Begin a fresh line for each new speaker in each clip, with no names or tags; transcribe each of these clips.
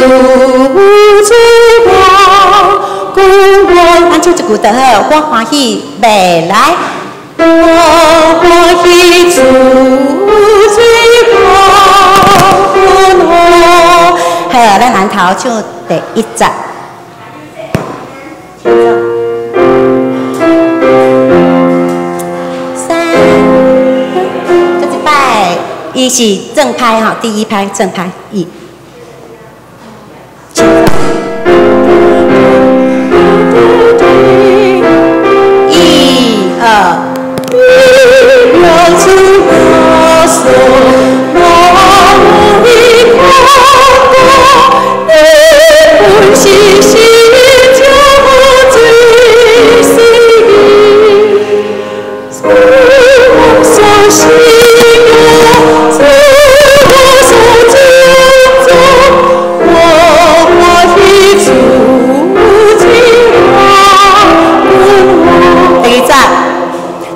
主我孤我，咱唱一句就好，我歡喜袂來，我歡喜主最我我。好，咱南頭唱第一節。三，這一擺，伊是正拍哈，第一拍正拍，一。一二。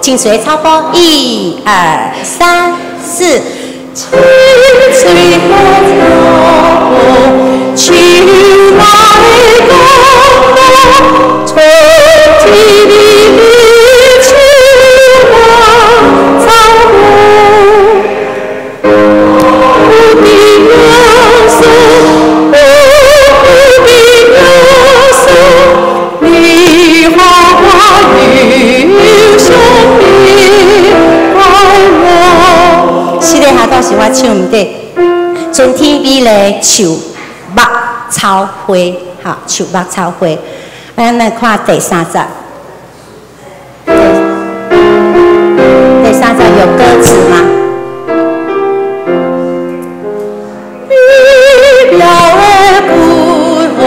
清水草坡，一二三四，清水的草坡，秋来高春天里的秋花草坡，我的耶稣，我的耶稣，你花花又香。四个下都是我唱毋对。春天美丽树木草花，哈，树木草花。咱来看第三节。第三节有歌詞嗎？美妙的雲霧，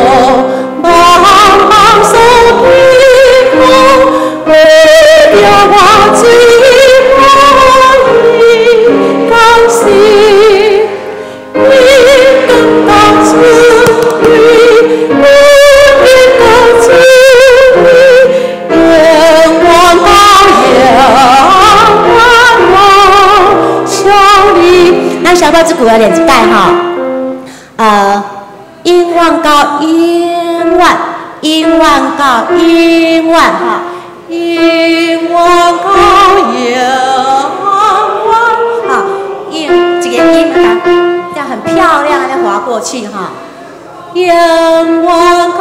茫茫所天空，為著我最歡喜高興，你等到春雨，我等到春雨，永遠到永遠我相離。咱小寶這句要練一擺吼，永遠到永遠，永遠到永遠吼，永遠到永遠哈，永這個音啊，這樣很漂亮，這樣劃過去哈。永遠到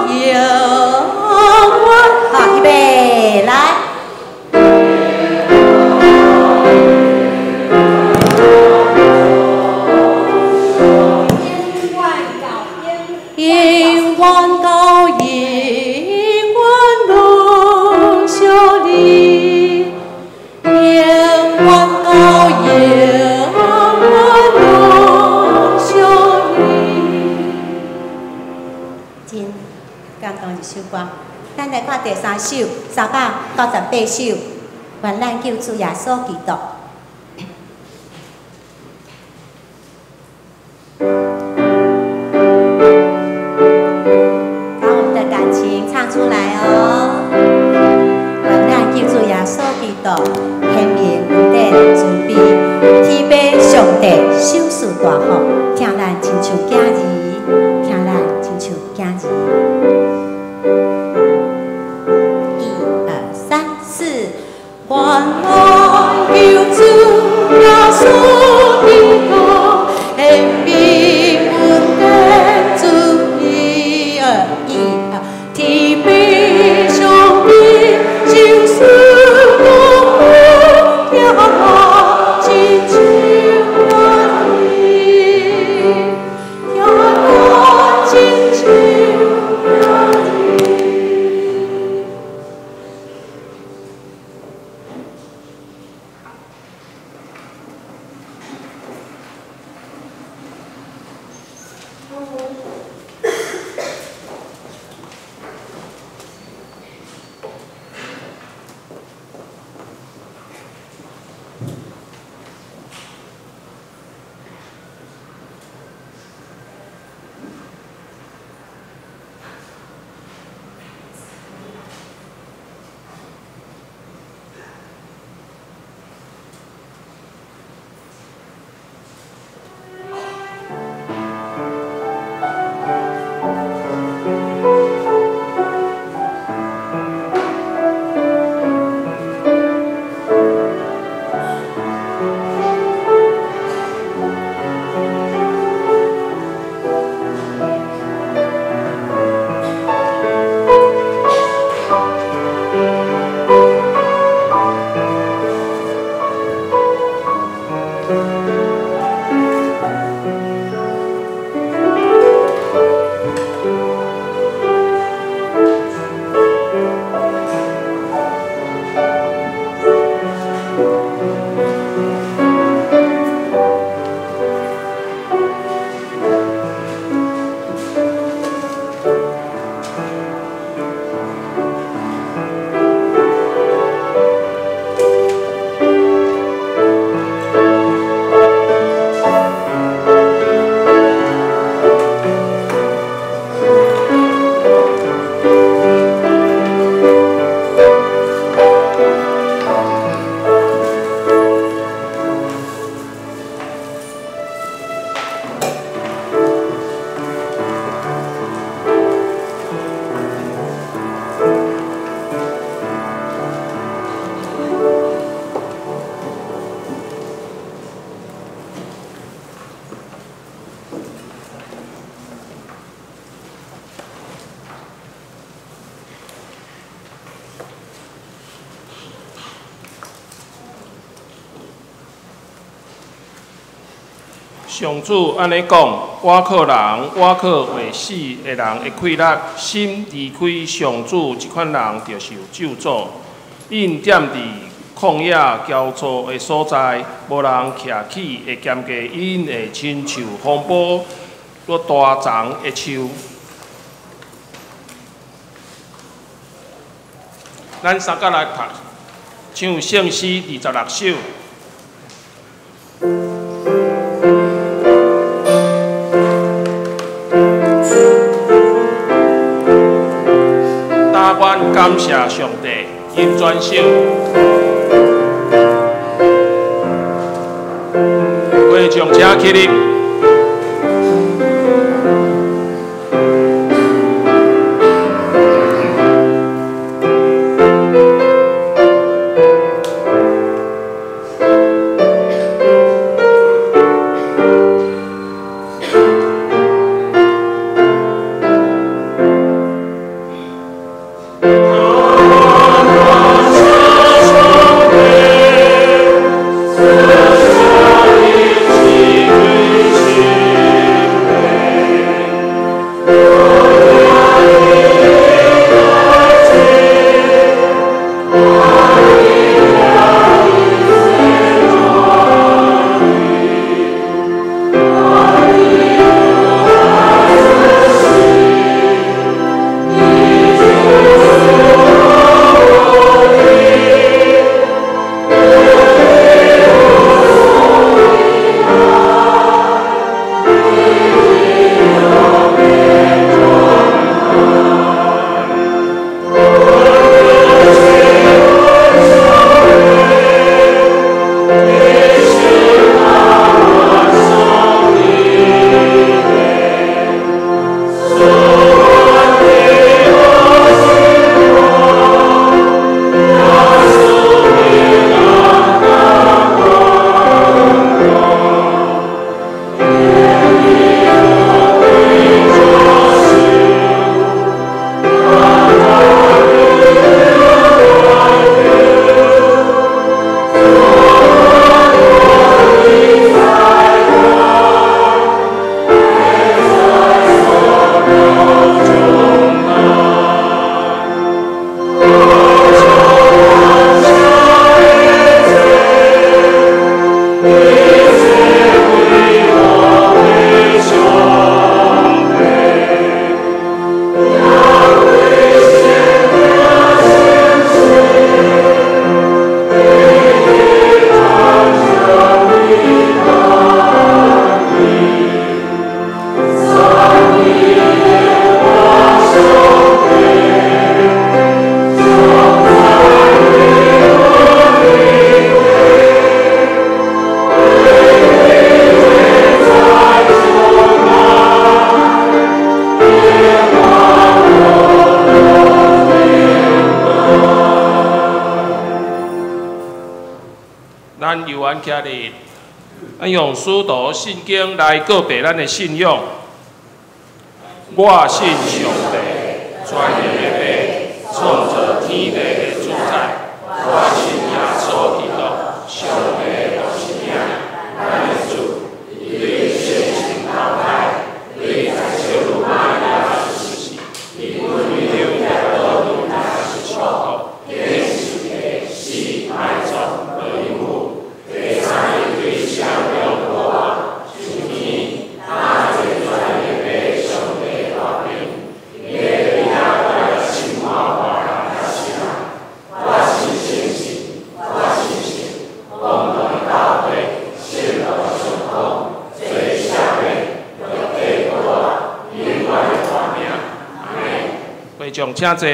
永遠，好，預備來。永遠到永遠攏相離，永遠到永遠攏相離。真感動一首歌，咱來看第三首，398首，願咱救主耶穌基督。把我們的感情唱出來哦！願咱救主耶穌基督顯明恩典慈悲，天父上帝賞賜大福，疼咱親像囝兒，疼咱親像囝兒。一二三四，願咱救主耶穌基督顯明恩典慈悲，一二，天父上帝賞賜大福，疼咱親像囝兒。
上主按呢講，倚靠人，倚靠話死的人的氣力，心離開上主，這款人就受咒詛。𪜶踮佇曠野交錯的所在，無人徛起會兼過𪜶，會親像風暴落大叢的樹。咱三角來讀唱聖詩26首。但愿感謝上帝，音專首。會眾請起立。咱由安徛立，咱用使徒信經來告白咱的信仰。我信上帝，全能的父，創造天地的主宰。我信耶穌基督，上帝的獨生子，咱的主，伊對聖神投胎，對在聖母瑪利亞出世，伊為了耶路來受苦，釘十字架，死埋葬，落陰府，第三日對死人中復活，升天，踏坐全能的父上帝大邊，伊會對遐來審判活人佮死人。我信聖神，我信聖公同的教會，聖徒相通，做赦免，肉體復活，永遠的活命。阿們。會眾請坐。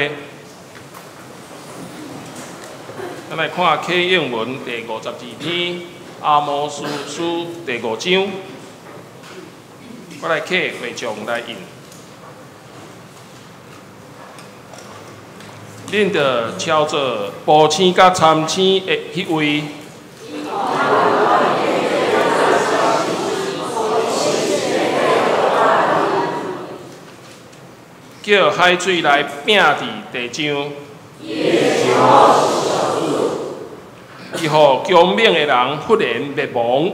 咱來看啟應文第52篇，阿摩司書第五章。我來請會眾來印。恁著超做埔星佮參星的彼位，叫海水來拚佇地上。伊予強猛的人忽然滅亡。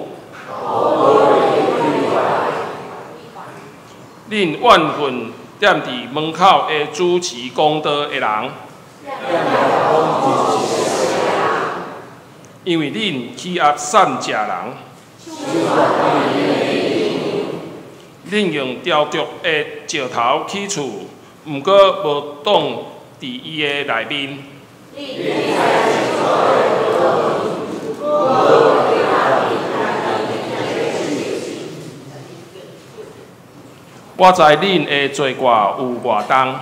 恁怨恨踮佇門口的主持公道的人，因為恁欺壓散食人。恁用雕琢的石頭起厝，毋過無擋佇伊的內面。我知恁的罪過有偌重，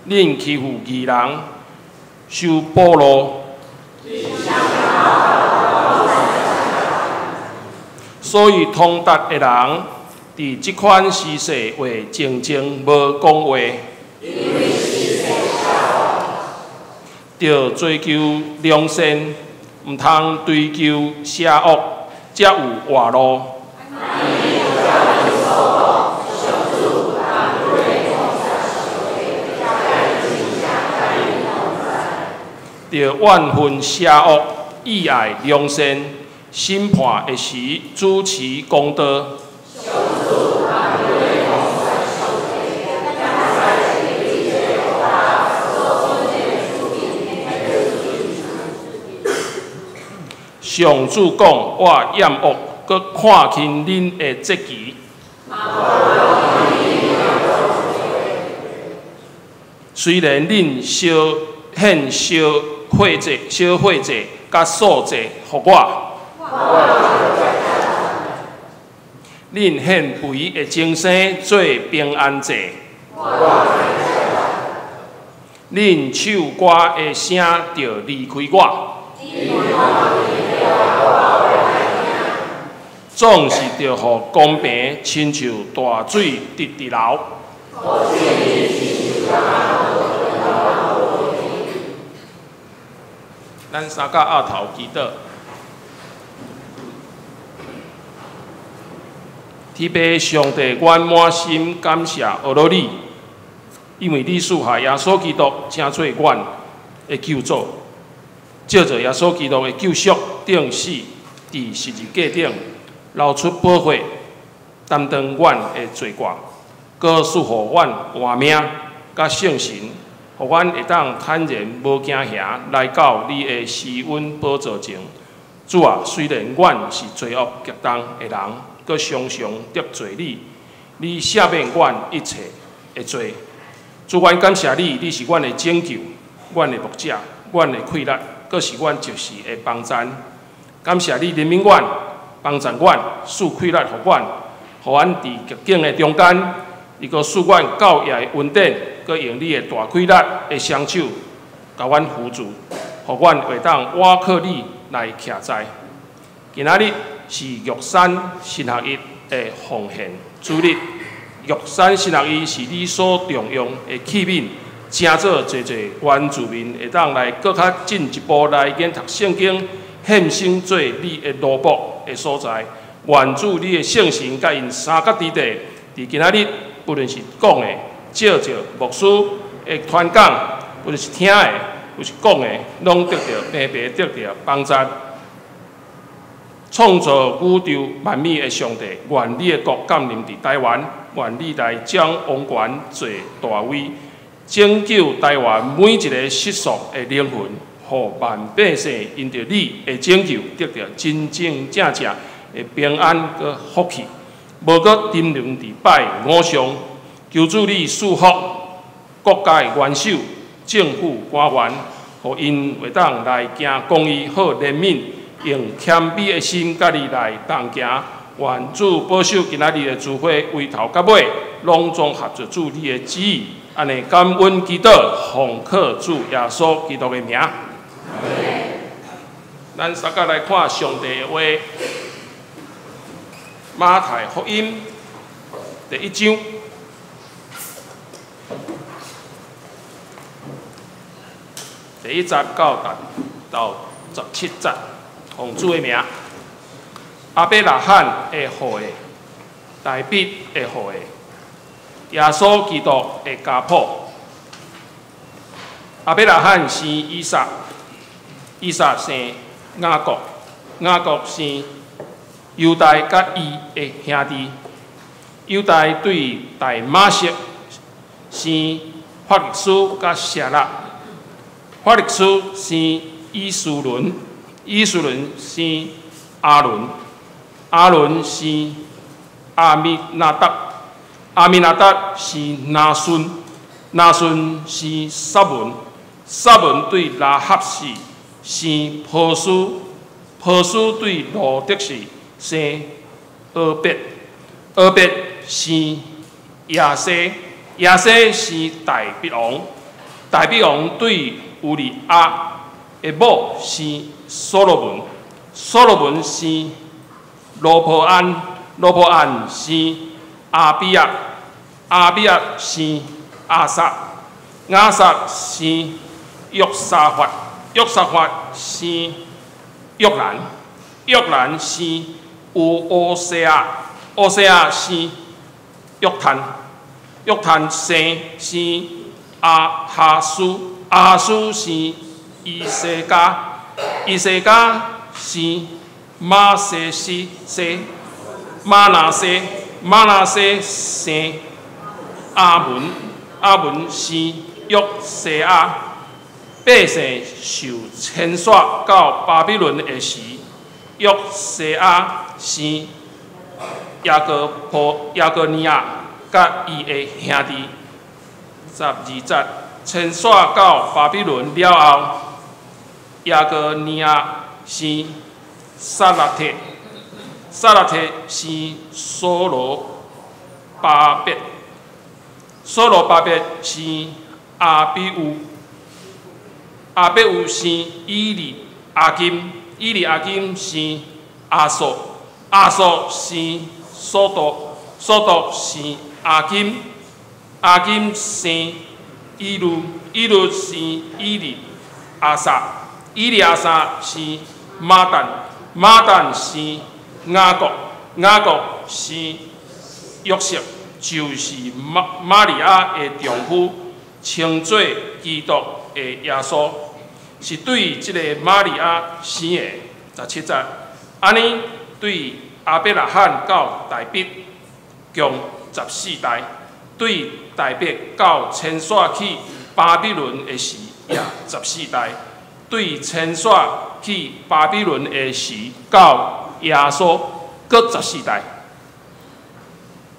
恁欺負義人，收賄賂，所以通達的人，佇這款時勢話靜靜無講話，著追求良善，毋通追求邪惡，才有活路。著怨恨邪惡，意愛良善，審判的時主持公道。上主講：我厭惡，閣看輕恁的節期。雖然恁燒獻燒火祭、燒火祭佮素祭予我，恁獻肥的精牲做平安祭，恁唱歌的聲著離開我，總是著予公平親像大水直直流。咱三甲阿頭祈禱，天父上帝，阮滿心感謝阿羅你，因為你賜下耶穌基督，成做阮的救主，藉著耶穌基督的救贖，釘死佇十字架頂，流出寶血，擔當阮的罪過，閣賜予阮活命佮聖神。予阮會當坦然無驚嚇來到你的施恩寶座前。主啊，雖然阮是罪惡極重的人，閣常常得罪你，你赦免阮一切的罪。主，阮感謝你，你是阮的拯救，阮的牧者，阮的氣力，閣是阮及時的幫贊。感謝你憐憫阮，幫助阮，賜氣力予阮，予阮佇逆境的中間，伊閣賜阮教義的恩典。閣用你的大氣力的雙手，共阮扶助，予阮會當倚靠你來徛在。今仔日是玉山神學院的奉獻主日。玉山神學院是你所重用的器皿，成做濟濟原住民會當來閣較進一步來研讀聖經，獻身做你的奴僕的所在。願主你的聖神佮𪜶三角之地，佇今仔日，不論是講的，藉著牧師的傳講，不論是聽的，抑是講的，攏得著平平得著幫助。創造宇宙萬物的上帝，願你的國降臨佇台灣，願你來將王權坐大位，拯救台灣每一个失喪的靈魂，予萬百姓因著你的拯救，得著真真正正的平安佮福氣，無閣沉淪佇拜偶像。求主你賜福國家的元首、政府官員，予𪜶會當來行公義、好憐憫，用謙卑的心，佮你來同行。願主保守今仔日的聚會，由頭到尾，攏總合著主你的旨意。按呢感恩祈禱，奉靠主耶穌基督的名。咱三個來看上帝的話，馬太福音第一章。第一節到17節，奉主的名，亞伯拉罕的後裔，大衛的後裔，耶穌基督的家譜。亞伯拉罕生以撒，以撒生雅各，雅各生猶大佮伊的兄弟。猶大對大馬色生法勒斯佮舍辣，法勒斯生以斯崙，以斯崙生亞倫，亞倫生亞米拿達，亞米拿達生拿順，拿順生撒文，撒文對拉合氏生波斯，波斯對路得氏生俄別，俄別生耶西，耶西生大衛王，大衛王對烏利亞的某生所羅門，所羅門生羅波安，羅波安生亞比亞，亞比亞生亞撒，亞撒生約沙法，約沙法生約蘭，約蘭生烏西亞，烏西亞生約坦，約坦生亞哈斯，亞哈斯生以西家，以西家生瑪西西西瑪拿西，瑪拿西生亞文，亞文生約西亞。百姓受遷徙到巴比倫的時，約西亞生耶哥波耶哥尼亞佮伊的兄弟。12節，遷徙到巴比倫了後，耶哥尼亞生撒拉鐵，撒拉鐵生所羅巴伯，所羅巴伯生亞比烏，亞比烏生以利亞金，以利亞金生亞索，亞索生索多，索多生亞金，亞金生以路，以路生以利亞撒，以利亞撒生馬但，馬但生雅各，雅各生約瑟，就是瑪瑪利亞的丈夫，稱做基督的耶穌，是對這个瑪利亞生的。17節，按呢對亞伯拉罕到大衛共14代，對大衛到遷徙去巴比倫的時也14代，對遷徙去巴比倫的時到耶穌閣14代。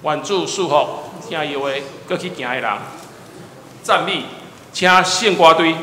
願主賜福聽伊話閣去行的人，讚美，請聖歌隊。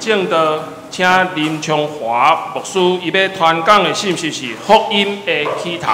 證道，請林昌華牧師，伊欲傳講的信息是福音的起頭。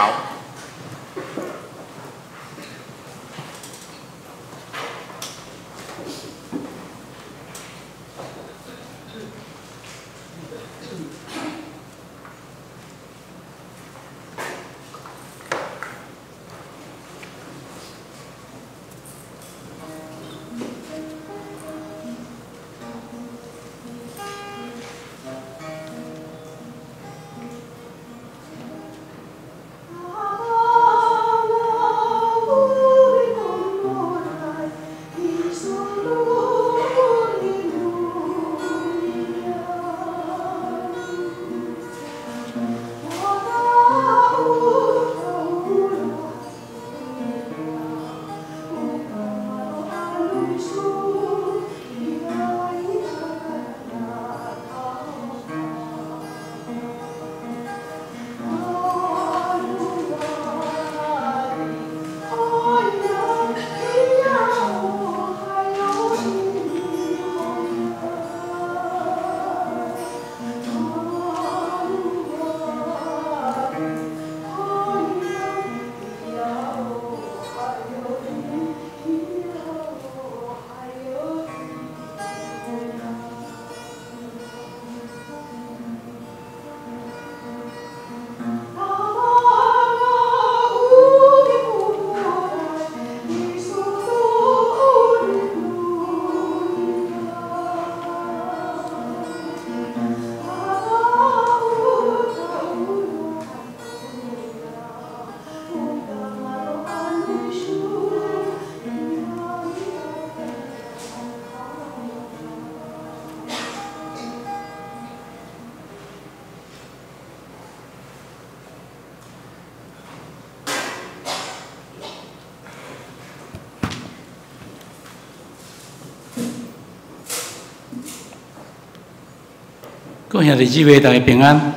各位兄弟姊妹，大家平安。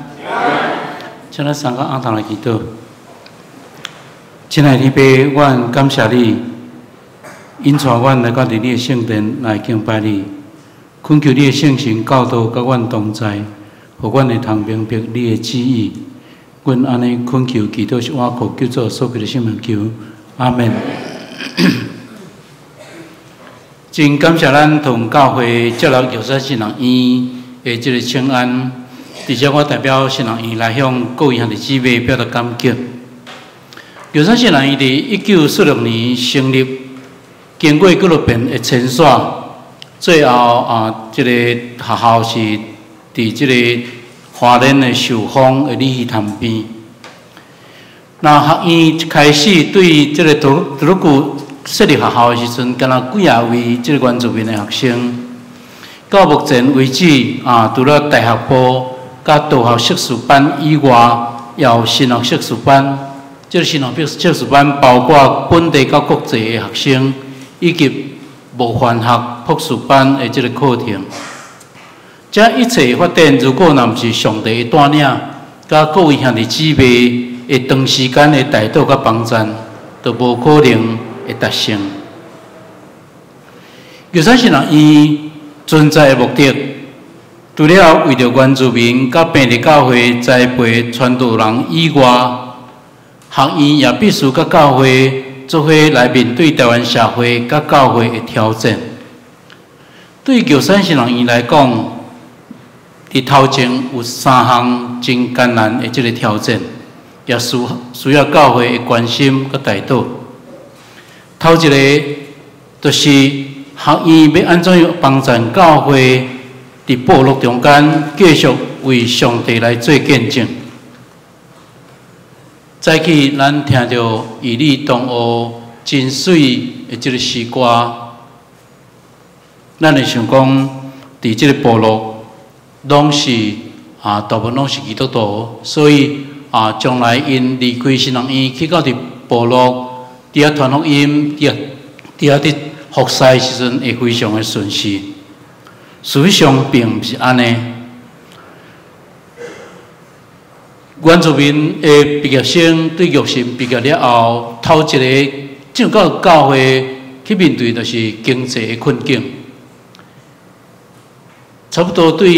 請咱三個尪頭來祈禱。親愛的天父，阮感謝你，引帶阮來到佇你的聖殿來敬拜你，懇求你的聖神教導佮阮同在，予阮會通明白你的旨意。阮按呢懇求祈禱是倚靠救主所給的聖名求，阿門。真感謝咱同教會接納玉山神學院的這个請安，佇遮我代表神學院來向各位兄弟姊妹表達感激。玉山神學院佇1946年成立，經過幾落遍的遷徙，最後啊，這个學校是佇這个花蓮的壽豐的鯉魚潭邊。那學院一開始對這个圖魯閣設立學校的時陣，敢若幾仔位這个原住民的學生。到目前為止，啊，除了大學部、佮道學碩士班以外，也有神學碩士班。這个神學碩士班包括本地佮國際的學生，以及模範學博士班的這个課程。這一切發展，如果若毋是上帝的帶領，佮各位兄弟姊妹的長時間的帶導佮幫贊，就無可能會達成。玉山神學院存在的目的，除了為著原住民佮平地教會栽培傳道人以外，學院也必須佮教會做伙來面對台灣社會佮教會的挑戰。對玉山神學院來講，佇頭前有三項真艱難的這个挑戰，也需要教會的關心佮帶導。頭一个就是學院欲按怎樣幫贊教會佇部落中間繼續為上帝來做見證。早起咱聽著與你同學真媠的這个詩歌，咱會想講，佇這个部落攏是啊，大部分攏是基督徒，所以啊，將來𪜶離開神學院去到佇部落，佇遐傳福音，佇遐佇服侍的時陣會非常的順遂。事實上並毋是按呢。原住民的畢業生對玉神畢業了後，頭一个進入到教會去面對，就是經濟的困境。差不多對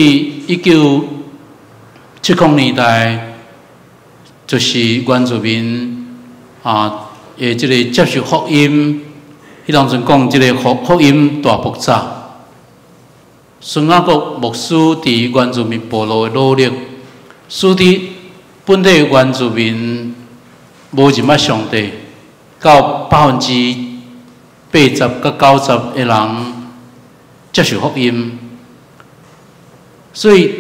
1970年代，就是原住民啊，的這个接受福音，彼當陣講這个福音大爆炸。孫雅各牧師佇原住民部落的努力，使得本地原住民無認捌上帝，到80%至90%的人接受福音。所以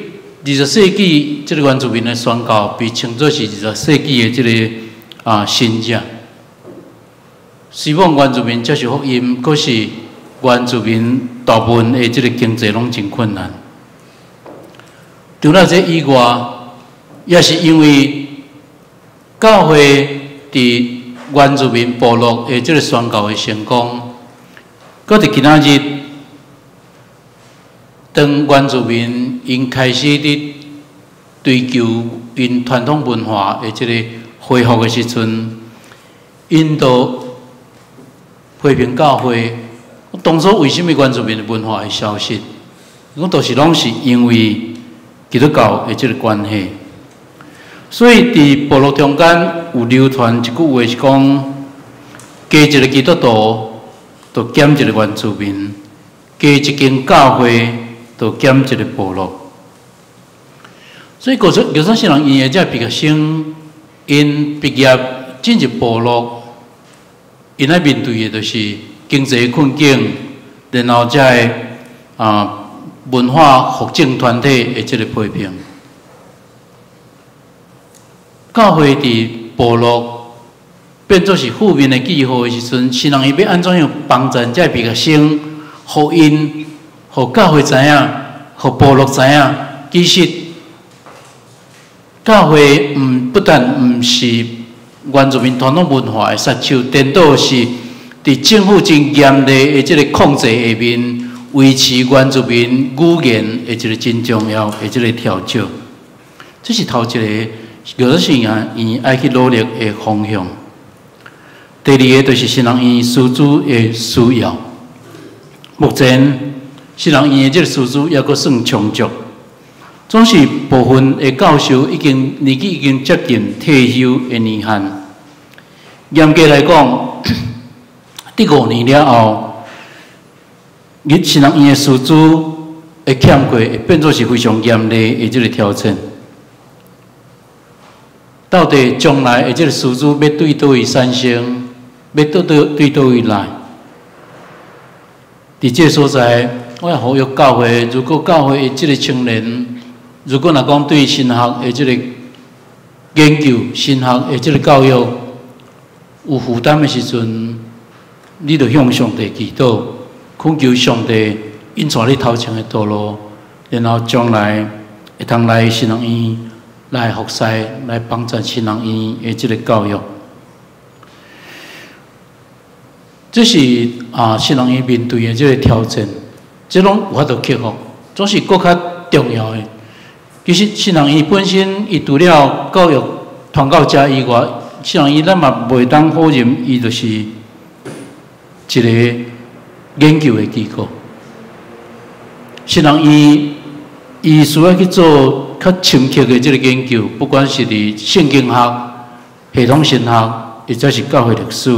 二十世紀這个原住民的宣教被稱作是二十世紀的這个神跡。希望原住民接受福音，可是原住民大部分的這个經濟攏真困難。除了這以外，也是因為教會佇原住民部落的這个宣教的成功，閣佇今仔日，當原住民𪜶開始佇追求𪜶傳統文化的這个恢復的時陣，𪜶就批評教會，當初為啥物原住民的文化會消失？講都是攏是因為基督教的這个關係。所以佇部落中間有流傳一句話是講：加一个基督徒，就減一个原住民；加一間教會，就減一个部落。所以高山神學院的這畢業生，𪜶畢業進入部落，𪜶愛面對的就是經濟困境，然後才會文化復振團體的這个批評。教會佇部落變做是負面的記號的時陣，神學院欲按怎樣幫助這畢業生，予𪜶，予教會知影，予部落知影，其實教會毋不但毋是原住民傳統文化的殺手，顛倒是佇政府真嚴厲的這个控制下面，維持原住民語言的一个真重要的這个調整。這是頭一个高山神學院愛去努力的方向。第二个就是神學院師資的需要。目前神學院的這个師資猶閣算充足，總是部分的教授已經年紀已經接近退休的年限。嚴格來講，佇5年了後，你神學院的師資的欠缺會變做是非常嚴厲的這个挑戰。到底將來的這个師資欲對佗位產生，欲對佗位來？佇這个所在，我也呼籲教會，如果教會的這个青年，如果若講對神學的這个研究、神學的這个教育有負擔的時陣，你就向上帝祈禱，懇求上帝引帶你頭前的道路，然後將來會當來神學院來服侍、來幫助神學院的這个教育。這是神學院面對的這个挑戰，這攏有法度克服，總是閣較重要的。其實神學院本身，伊除了教育傳到遮以外，神學院咱嘛袂當否認，伊就是一个研究的機構。神學院伊需要去做較深刻的這个研究，不管是佇聖經學、系統神學，或者是教會歷史，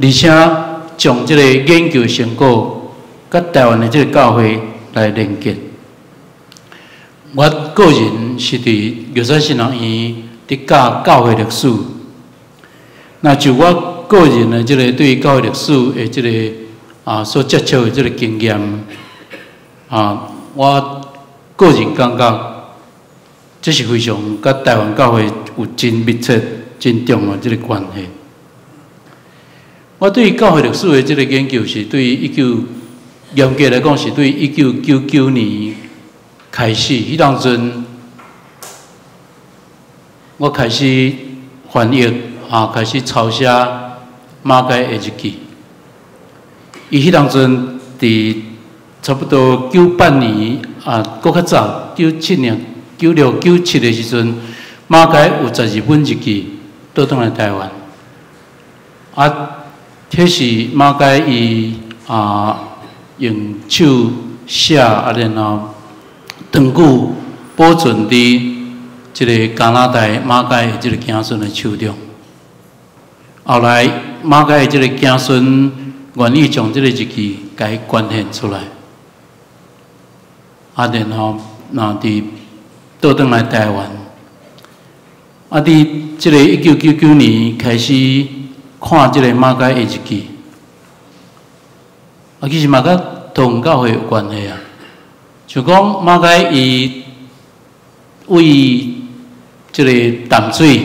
而且將這个研究成果佮台灣的這个教會來連結。我個人是佇玉山神學院佇教教會歷史，那就我個人的這个對教會歷史的這个所接觸的這个經驗，我個人感覺這是非常佮台灣教會有真密切、真重要這个關係。我對教會歷史的這个研究是對一九嚴格來講是對1999年開始，彼當陣我開始翻譯，開始抄寫馬偕的日記。伊彼當陣佇差不多98年，閣較早97年、96、97的時陣，馬偕有12本日記倒轉來台灣。彼是馬偕伊用手寫，啊，然後長久保存佇這个加拿大馬偕的這个子孫的手中。後來馬偕的這个子孫願意將這个日記共伊捐獻出來，啊，然後若佇倒轉來台灣，啊，佇這个1999年開始看這个馬偕的日記，啊，其實嘛佮桃園教會有關係啊。就講馬偕伊為這个淡水，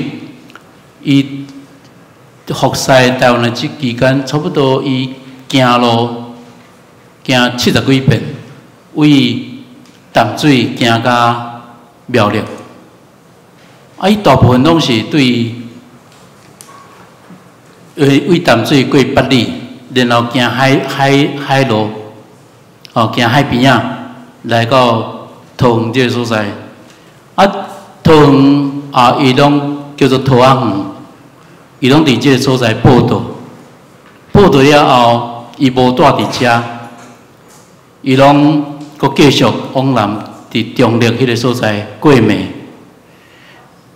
伊服侍台灣的這期間，差不多伊行路行七十幾遍，為淡水行到苗栗。啊，伊大部分攏是對，為淡水過八里，然後行海路，哦，行海邊仔來到桃園這个所在。啊，桃園啊，伊攏叫做桃仔園，伊攏佇這个所在報到。報到了後，伊無蹛佇遮，伊攏閣繼續往南佇中壢彼个所在過暝。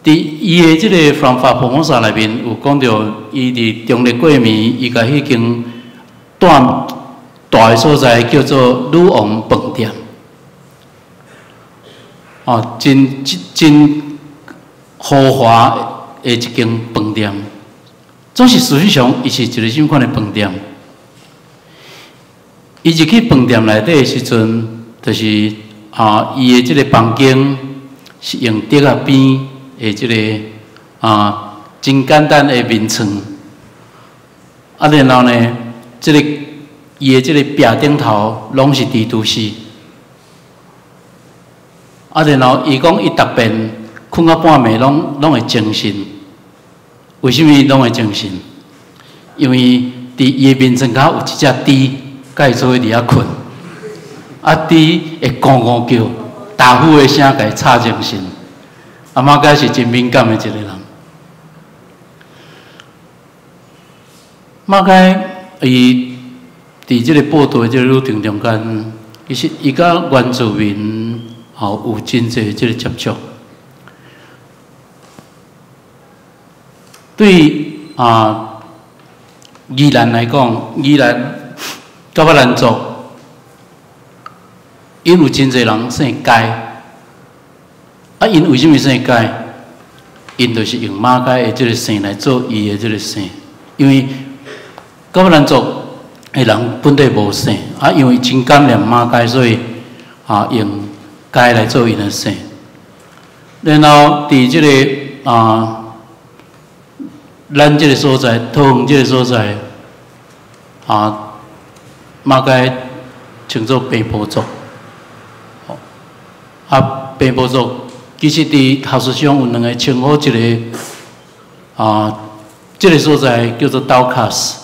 佇伊的這个 From Formosa 內面有講著，伊佇中壢過暝，伊共彼間蹛蹛的所在叫做女王飯店。哦，真真豪華的一間飯店。總是事實上，伊是一个啥物款的飯店？伊入去飯店內底的時陣，就是啊，伊的這个房間是用竹仔邊的這个啊，真簡單的眠床。啊，然後呢，這个伊的這个壁頂頭攏是蜘蛛絲。啊，然後伊講伊逐遍睏到半暝，攏會精神。為啥物攏會精神？因為佇伊的眠床跤有一隻豬，佮伊做伙佇遐睏。啊，豬會咕咕叫，打呼的聲共伊吵精神。啊，馬偕是真敏感的一個人。馬偕伊佇這個報道的這個旅程中間，其實伊佮原住民吼有真濟這個接觸。對啊，宜蘭來講，宜蘭甲越南族，𪜶有真濟人姓偕。啊，𪜶為啥物姓偕？𪜶就是用馬偕的這个姓來做伊的這个姓，因為甲越南族的人本底無姓，啊，因為真感念馬偕，所以啊用偕來做𪜶的姓。然後佇這个啊，咱這个所在，桃園這个所在，啊，馬偕稱做平埔族，啊，平埔族其實佇學術上有兩個稱呼，一個啊，這个所在叫做道卡斯，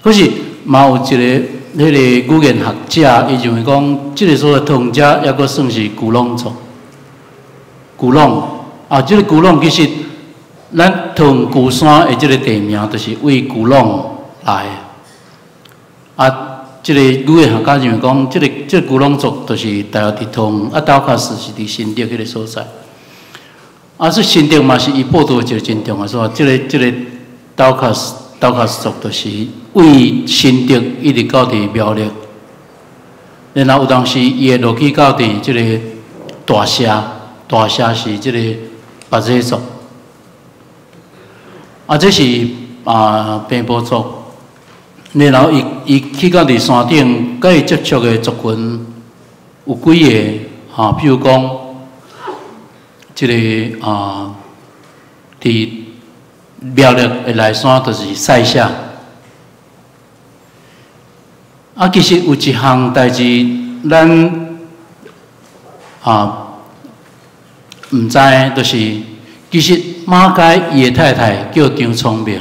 可是嘛有一個彼个語言學者，伊認為講這个所在桃園遮猶閣算是古朗族，古朗啊，這个古朗其實。咱桃園龜山的這个地名，就是為古朗來的。啊，這个語言學家認為講，這个古朗族就是大約佇桃園，啊，道卡斯是佇新竹彼个所在。啊，這新竹嘛是伊報道一個真重要所在。這个道卡斯族就是為新竹一直到佇苗栗，然後有當時伊會落去到佇這个大社，大社是這个白熱族。啊，這是啊平埔族，然後伊伊去到佇山頂，佮伊接觸的族群有幾个哈，比如講，這个啊，佇苗栗的內山就是賽夏。啊，其實有一項代誌，咱啊毋知，就是其實馬偕伊的太太叫張聰明，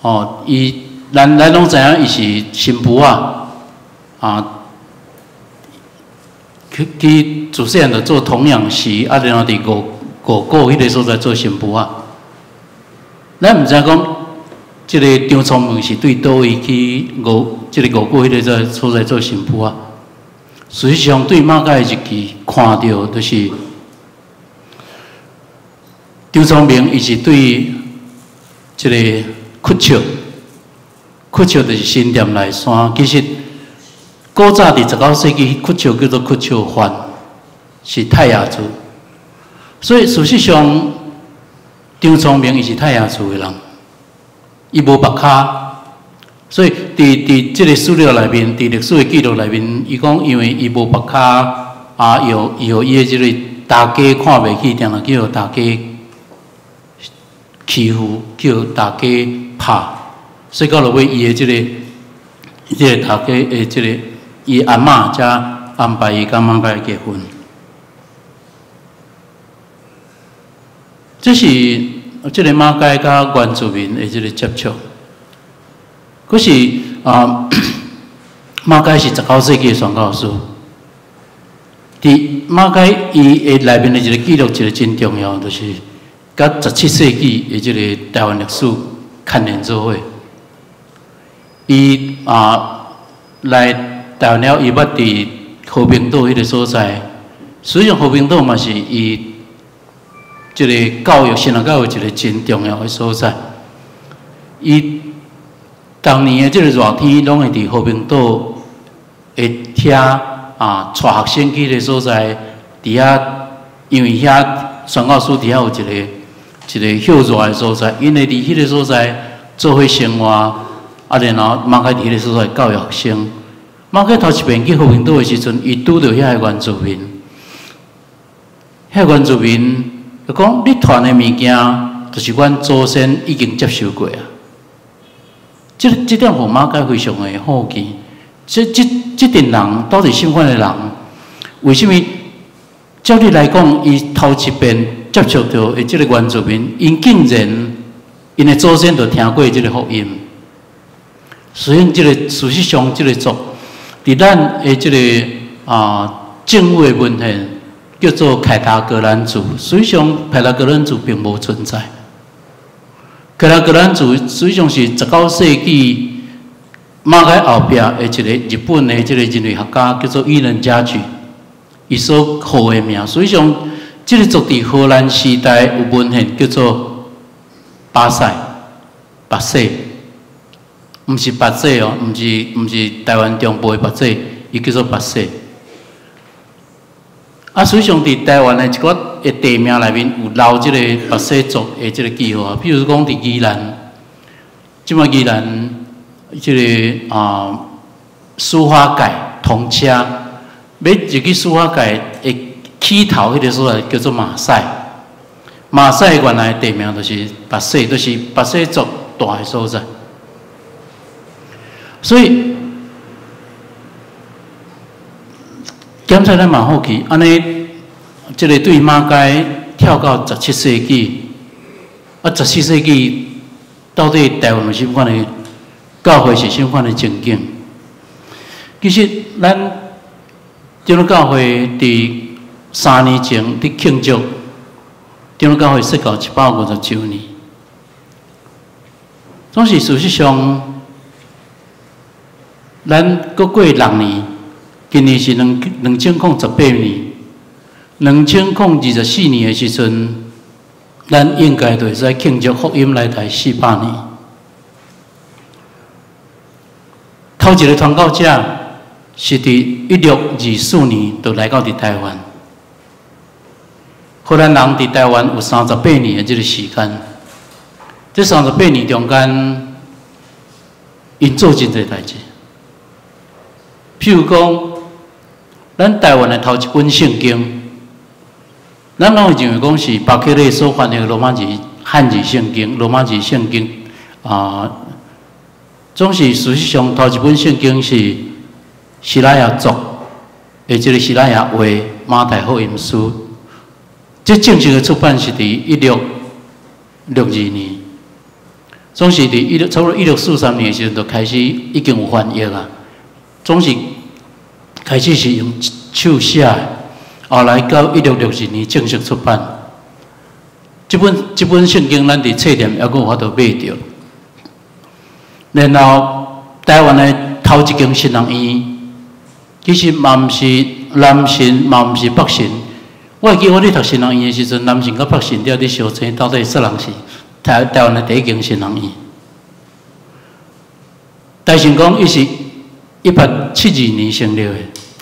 哦，伊咱攏知影伊是新婦仔，啊，去自細漢就做童養媳，啊，然後佇五股彼个所在做新婦仔。咱毋知講，這个張聰明是對佗位去吳，這个五股彼个在所在做神父啊。事實上，對馬偕的日記看著，就是張聰明伊是對這个窟笑，窟笑就是新店內山。其實古早佇19世紀，窟笑叫做窟笑藩，是泰雅族。所以事實上，張聰明伊是泰雅族的人。伊無白跤，所以佇這个史料內面，佇歷史的記錄內面，伊講因為伊無白跤，啊，又伊予伊的這个大家看袂起，定定叫大家欺負，叫大家拍，所以到落尾伊的這个大家的這个伊阿嬤才安排伊佮馬偕結婚。這是這个馬偕佮原住民的這个接觸，可是啊，馬偕是19世紀的宣教師。佇馬偕伊的內面的一个記錄，一个真重要，就是佮17世紀的這个台灣歷史牽連做伙。伊啊來台灣了，伊捌佇和平島彼个所在，實際上和平島嘛是伊。這个教育，神學教育一个真重要的所在。伊當年的這个熱天，攏會佇和平島的遐啊，帶學生去彼个所在，佇遐，因為遐宣教師佇遐有一个一个歇熱的所在，𪜶會佇彼个所在做伙生活，啊，然後馬偕佇彼个所在教育學生。馬偕頭一遍去和平島的時陣，伊拄著遐个原住民，遐原住民。就講你傳的物件，就是阮祖先已經接受過啊。這點予馬偕非常的好奇。這陣人到底啥款的人？為啥物？照理來講，伊頭一遍接觸著的這个原住民，𪜶竟然𪜶的祖先就聽過這个福音。所以，這个事實上，這个族佇咱的這个啊政府的文獻。叫做凱達格蘭族，實際上凱達格蘭族並無存在。凱達格蘭族實際上是19世紀馬偕後壁的一个日本的這个人類學家叫做伊能嘉矩，伊所號的名。實際上，這个族佇荷蘭時代有文獻叫做巴塞，巴西，毋是巴西哦，毋是台灣中部的巴西，伊叫做巴西。啊，實際上佇台灣的一寡的地名內面有留這个巴西族的這个記號啊，比如講佇宜蘭，這擺宜蘭這个啊蘇花改通車，欲入去蘇花改的起頭彼个所在叫做馬賽，馬賽原來的地名就是巴西，就是巴西族住的所在，所以。檢查咱嘛好奇，按呢，這个對馬偕跳到17世紀，啊，17世紀到底台灣有啥款的教會是啥款的情景？其實咱長老教會佇3年前佇慶祝長老教會設教150周年，總是事實上，咱閣過6年。今年是2018年，2024年的時陣，咱應該就會使慶祝福音來台400年。頭一个傳教者是佇1624年就來到佇台灣。荷蘭人佇台灣有38年的這个時間，這38年中間，𪜶做真濟代誌，譬如講。咱台灣的頭一本聖經，咱攏會認為講是巴克禮所翻譯的羅馬字漢字聖經，羅馬字聖經啊，總是事實上頭一本聖經是西拉雅族的這个西拉雅話馬太福音書，這正式的出版是佇1662年，總是佇差不多1643年的時陣就開始已經有翻譯啊，總是。開始是用手寫的，後來到1662年正式出版。這本聖經，咱佇冊店猶閣有法度買著。然後台灣的頭一間神學院，其實嘛毋是南神，嘛毋是北神。我會記我咧讀神學院的時陣，南神佮北神佇咧相爭，到底啥人是台灣的第一間神學院？大成講伊是1872年成立的，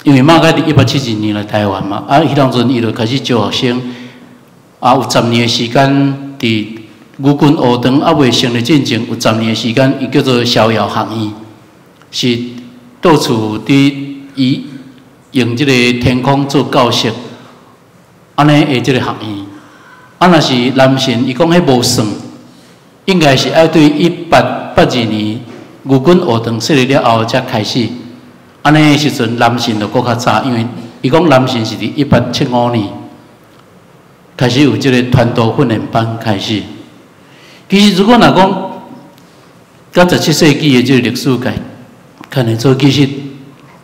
因為馬偕佇1872年來台灣嘛，啊，彼當陣伊就開始招學生，啊，有十年的時間佇牛津學堂猶未成立進前，有十年的時間，伊叫做逍遙學院，是到處佇伊用這個天空做教室，按呢的這個學院。啊，若是南神，伊講彼無算，應該是愛對1882年牛津學堂設立了後才開始。按呢時陣南神就閣較早，因為伊講南神是佇1875年開始有這個傳道訓練班開始。其實如果若講，佮17世紀的這個歷史來看來做，其實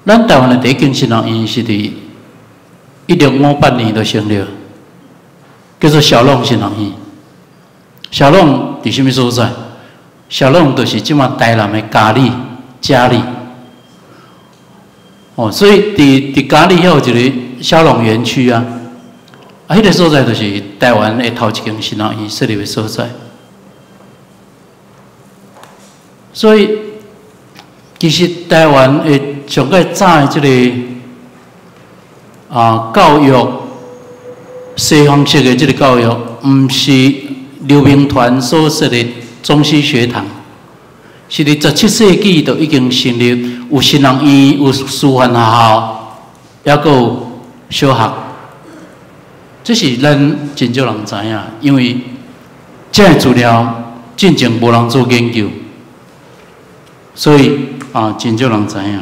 咱台灣的第一間神學院是佇1658年就成立，叫做小龍神學院。小龍佇啥物所在？小龍就是這馬台南的佳里、佳里。哦，所以佇佳里遐有一個小龍園區啊，啊，彼個所在就是台灣的頭一間神學院設立的所在。所以，其實台灣的上蓋早的這個教育，西方式的這個教育，毋是劉銘傳所設的中西學堂，是佇17世紀就已經成立，有神學院、有師範學校，抑閣有小學。這是咱真少人知影，因為這個資料進前無人做研究。所以啊，真少人知影。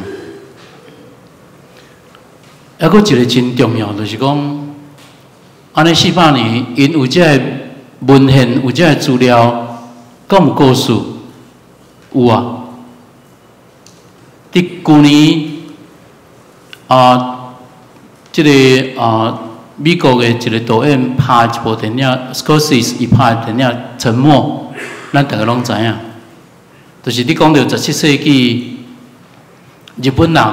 抑閣一個真重要，就是講，按呢400年，𪜶有這个文獻，有這个資料，敢有故事？有啊。佇舊年啊，這个啊，美國的一個導演拍一部電影，Scorsese 伊拍的電影《沉默》，咱逐个攏知影。就是你講著17世紀日本人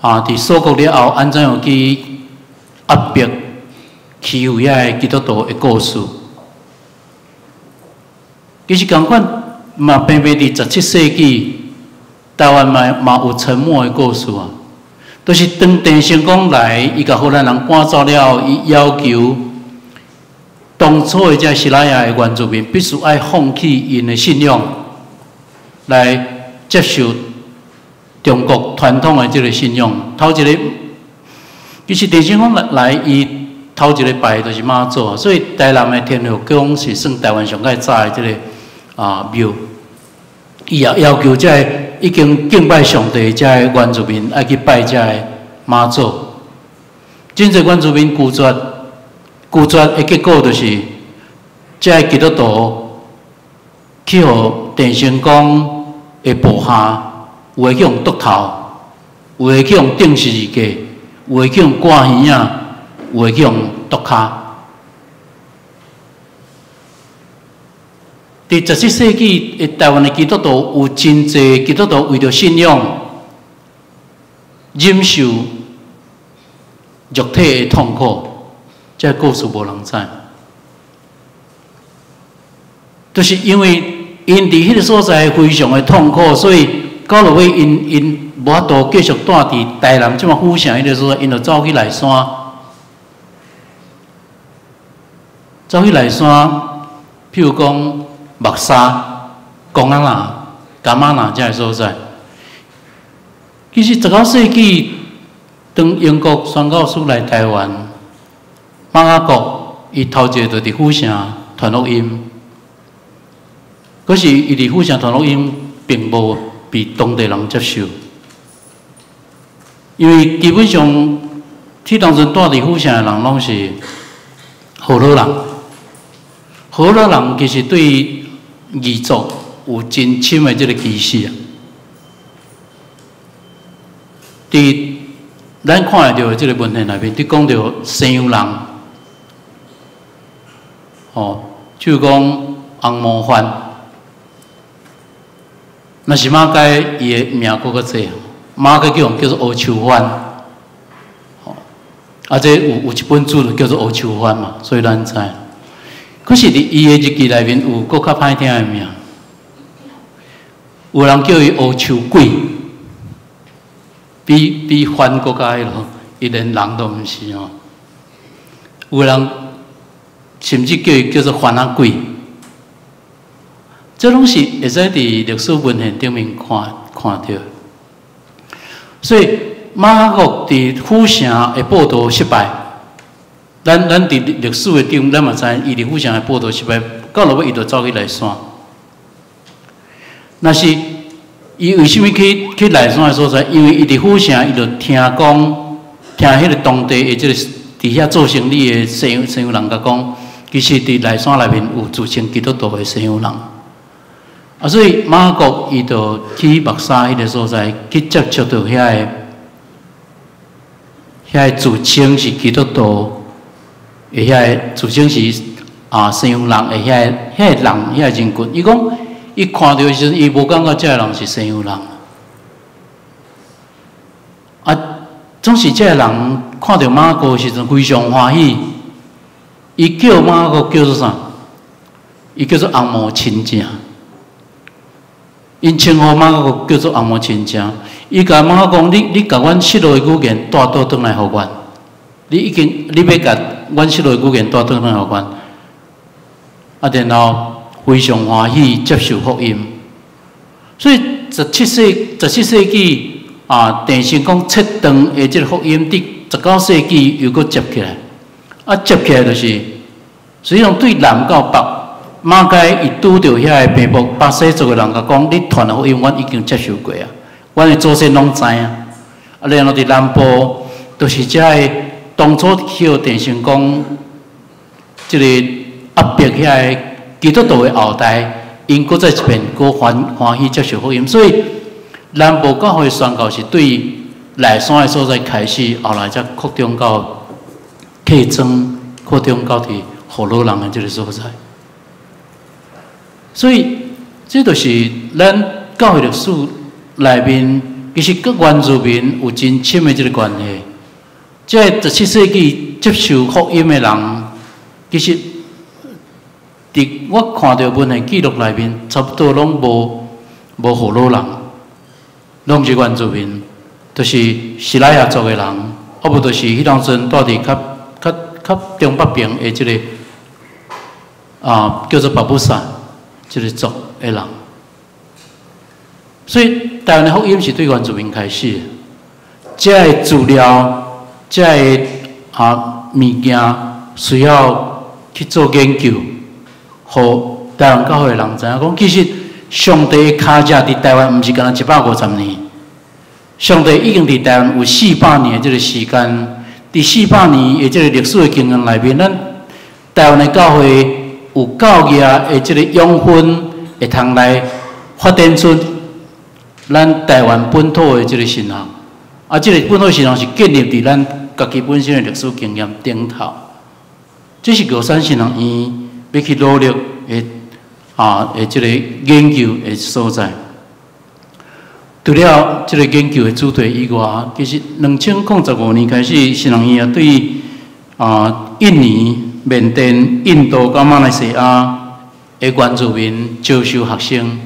啊，佇鎖國了後，按怎樣去壓迫、欺負遐个基督徒的故事。其實仝款嘛，平平佇17世紀，台灣嘛嘛有沉沒的故事啊。就是當鄭成功來，伊共荷蘭人趕走了後，伊要求當初的這西拉雅的原住民必須愛放棄𪜶的信仰，來接受中國傳統的這個信仰。頭一个，其實鄭成功來，伊頭一个拜的就是媽祖，所以台南的天后宮是算台灣上蓋早的這个廟。伊也要求這个已經敬拜上帝這个原住民愛去拜這个媽祖。真濟原住民拒絕，拒絕的結果就是這个基督徒去予鄭成功的部下，有的去予毒頭，有的去予釘十字架，有的去予割耳仔，有的去予毒跤。佇17世紀的台灣的基督徒有真濟基督徒為著信仰忍受肉體的痛苦，這个故事無人知。就是因為𪜶佇彼个所在非常的痛苦，所以到落尾𪜶𪜶無法度繼續蹛佇台南這麼府城彼个所在，𪜶就走去內山，走去內山，譬如講木沙、公仔林、柑仔林這个所在。其實19世紀，當英國宣教師來台灣，馬雅國伊頭一个就佇府城傳福音。可是，伊佇府城傳福音，並無被當地人接受，因為基本上，彼當陣蹛佇府城的人攏是河洛人。河洛人其實對異族有真深的這个歧視啊。佇咱看會著的這个文獻內面，佇講著西洋人，吼，就講紅毛番。若是馬該伊的名閣較濟，馬該叫叫做烏秋番，吼，啊，這有一本書就叫做烏秋番嘛，所以咱知。可是佇伊的日記內面有閣較歹聽的名，有人叫伊烏秋鬼，比番閣較彼落，伊連人都毋是吼。有人甚至叫伊叫做番仔鬼。這攏是會使佇歷史文獻頂面看著。所以馬雅各佇府城的佈道失敗，咱佇歷史的頂，咱嘛知影伊佇府城的佈道失敗，到落尾伊就走去內山。若是伊為啥物去內山的所在？因為伊佇府城，伊就聽講，聽彼個當地的這個佇遐做生意的西洋人共講，其實佇內山內面有自稱基督徒的西洋人。啊，所以馬雅各伊就去目沙彼個所在去接觸著遐個自稱是基督徒的遐個自稱是西洋人的遐個人遐個人群。伊講，伊看著時陣，伊無感覺這个人是西洋人。啊，總是這个人看著馬雅各時陣非常歡喜，伊叫馬雅各叫做啥？伊叫做紅毛親戚。𪜶稱呼馬雅各叫做紅毛親戚。伊共馬雅各講：你共阮失落的語言帶倒轉來予阮。你已經你欲共阮失落的語言帶轉來予阮。啊，然後非常歡喜接受福音。所以17世紀啊，鄭成功切斷的這個福音，佇19世紀又閣接起來。啊，接起來就是，實際上對南到北，馬偕伊拄著遐個病毒，巴西族的人共講：你傳的福音，阮已經接受過啊，阮的祖先攏知影。啊，然後佇南部，就是這个當初去予鄭成功這個壓迫遐个基督徒的後代，𪜶閣再一遍閣歡喜接受福音。所以南部教會宣教是對內山的所在開始，後來才擴張到客莊，擴張到佇河洛人的這個所在。所以，這就是咱教會歷史內面，其實佮原住民有真深的這個關係。這17世紀接受福音的人，其實佇我看著文獻記錄內面，差不多攏無河洛人，攏是原住民，就是西拉雅族的人，啊無就是彼當陣住佇較中北邊的這個叫做巴布薩這個族的人。所以台灣的福音是對原住民開始的，這个資料，這个物件需要去做研究，予台灣教會的人知影講，其實上帝的跤跡佇台灣毋是干焦150年，上帝已經佇台灣有四百年的這個時間，佇四百年的這個歷史的經驗內面，咱台灣的教會有教義的這個養分，會通來發展出咱台灣本土的這個神學。啊，這個本土神學是建立佇咱家己本身的歷史經驗頂頭。這是玉山神學院欲去努力的這個研究的所在。除了這個研究的主題以外，其實2015年開始，神學院也對印尼、緬甸、印度佮馬來西亞的原住民招收學生。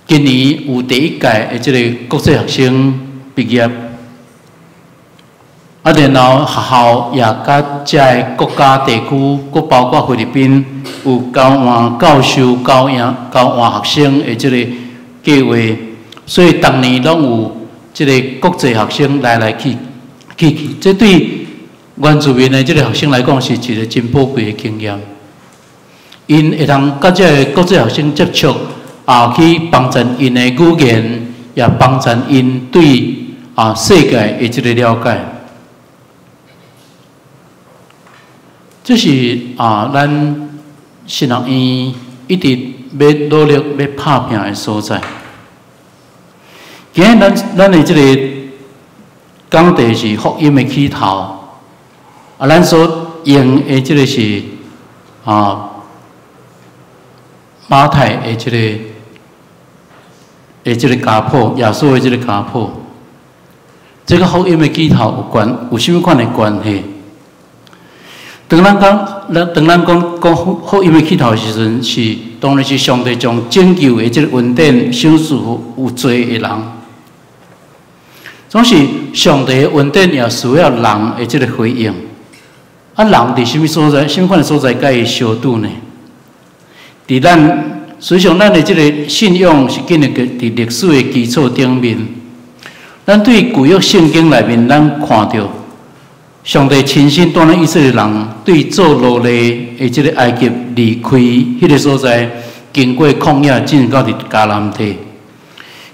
今年有第一屆的這個國際學生畢業，啊，然後學校也佮這个國家地區，閣包括菲律賓有交換教授、交換學生的這個計劃，所以逐年攏有這個國際學生來來去去去，這對原住民的這個學生來講是一個真寶貴的經驗。𪜶會通佮這個國際學生接觸，也去幫助𪜶的語言，也幫助𪜶對世界的這個了解。這是咱神學院一直欲努力欲拍拚的所在。今日咱的這個講題是福音的起頭，咱所用的這個是馬太的這個的這个家譜，耶穌的這个家譜，這个福音的起頭有關有啥物款的關係？當咱講，咱當咱講講福音的起頭的時陣，是當然是上帝將拯救的這个恩典賞賜予有罪的人。總是上帝的恩典也需要人的這个回應。啊，人佇啥物所在、啥物款的所在共伊相拄呢？佇咱實際上，咱的這个信仰是建立佇歷史的基礎頂面。咱對舊約聖經內面，咱看著上帝親身帶領以色列人對做奴隸的這个埃及離開彼个所在，經過曠野進入到佇迦南地。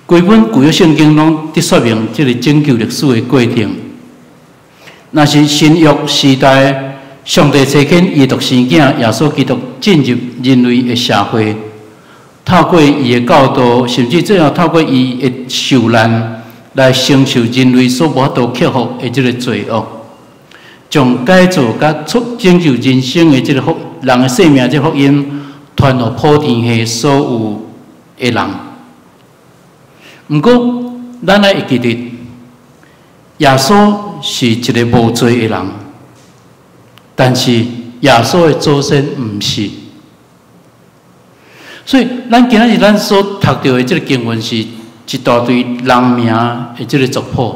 規本舊約聖經攏佇說明這个拯救歷史的過程。若是新約時代，上帝差遣伊的獨生囝耶穌基督進入人類的社會，透過伊的教導，甚至最後透過伊的受難來承受人類所無法度克服的這个罪惡，將改造佮出拯救人生的這个福人的生命這个福音傳予普天下所有的人。毋過，咱愛會記得，耶穌是一个無罪的人，但是耶穌的祖先毋是。所以，咱今仔日咱所讀著的這个經文是一大堆人名的這个族譜。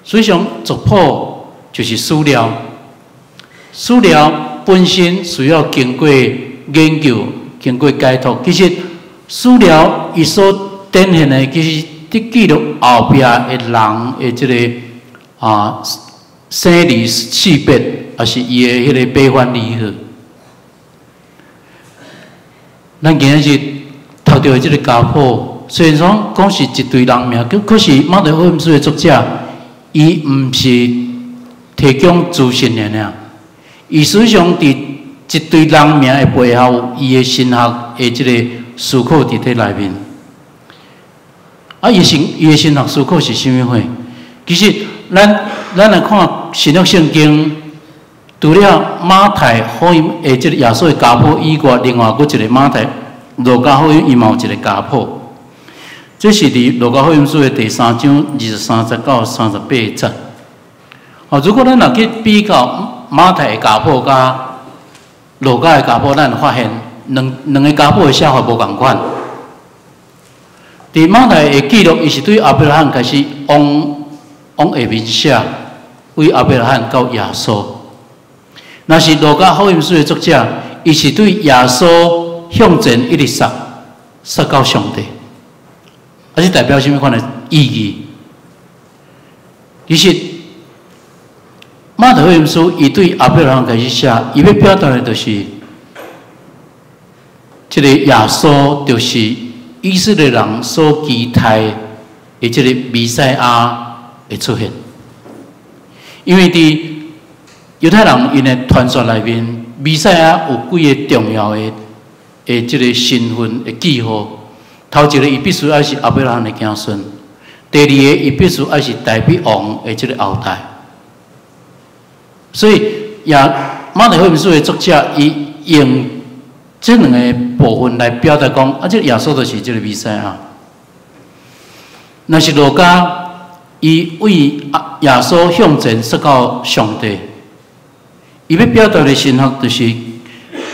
實際上，族譜就是史料，史料本身需要經過研究、經過解讀。其實，史料伊所展現的，其實佇記錄後壁的人的這个生離死別，抑是伊的彼个悲歡離合。咱今仔日讀著的這个家譜，雖然講講是一堆人名，可是馬太福音書的作者，伊毋是提供資訊爾爾，伊實際上佇一堆人名的背後，伊的神學的這个思考佇佇內面。啊，伊的神學思考是啥物貨？其實，咱來看新約聖經，除了馬太福音的這个耶穌的家譜以外，另外閣一个馬太、路加福音伊嘛有一个家譜。這是佇路加福音書的第三章23節到38節。哦，如果咱若去比較馬太的家譜佮路加的家譜，咱會發現兩個家譜的寫法無仝款。佇馬太的記錄，伊是對亞伯拉罕開始往下面寫，為亞伯拉罕到耶穌。若是路加福音書的作者，伊是對耶穌向前一直溯，溯到上帝。啊，這代表啥物款的意義？其實馬太福音書伊對亞伯拉罕開始寫，伊欲表達的就是，這个耶穌就是以色列人所期待的這个彌賽亞的出現。因為佇猶太人𪜶的傳說內面，彌賽亞有幾个重要的這个身份的記號。頭一个，伊必須愛是亞伯拉罕的子孫；第二個，伊必須愛是大衛王的這个後代。所以，也馬太福音書的作者，伊用這兩个部分來表達講，啊，這个耶穌就是這个彌賽亞。若是路加，伊為耶穌向前說到上帝，伊欲表達的神學就是，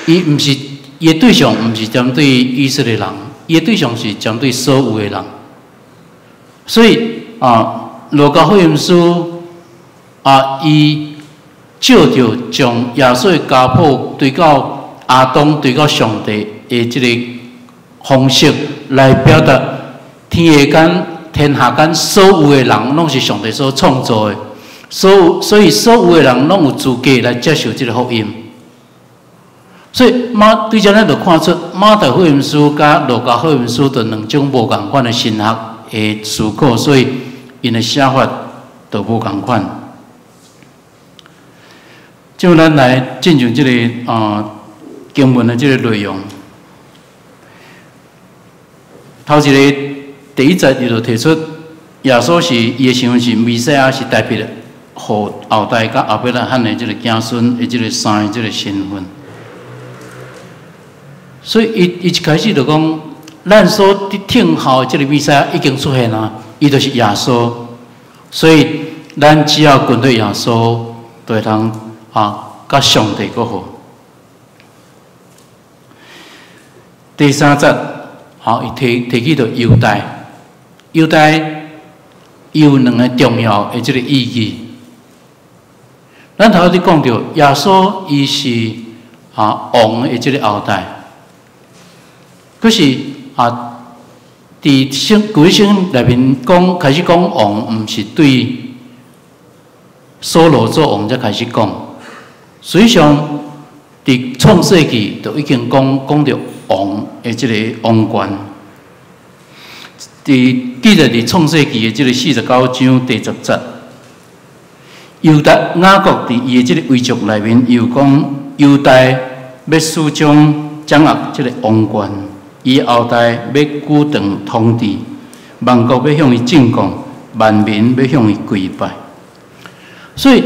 伊毋是伊的對象，毋是針對以色列人，伊的對象是針對所有的人。所以啊，路加福音書啊，伊藉著將耶穌的家譜對到亞當對到上帝的這个方式來表達天下間天下間所有的人攏是上帝所創造的，所以所有的人攏有資格來接受這个福音。所以馬對這咱就看出馬太福音書佮路加福音書的兩種無仝款的神學的思考，所以𪜶的寫法都無仝款。就咱來進入這个經文的這个內容。頭一个第一節，伊就提出耶穌是伊的身份是彌賽亞，是代表予後代佮亞伯拉罕的這个子孫的這个三个這个身份。所以伊一開始就講，咱所伫聽候的這個彌賽亞已經出現啊，伊就是耶穌。所以咱只要跟隨耶穌，就會通啊，佮上帝閣好。第三節，好，伊提提起著猶大，猶大伊有兩个重要的這个意義。咱頭拄仔講著，耶穌伊是啊王的這个後代，可是啊，佇聖舊約聖經內面講，開始講王，毋是對掃羅做王才開始講，實際上佇創世紀就已經講講著王的這个王權。佇記載佇創世紀的這个49章第10節，猶大雅各佇伊的這个遺囑內面，伊有講猶大欲始終掌握這个王權，伊後代欲久長統治，萬國欲向伊進貢，萬民欲向伊跪拜。所以，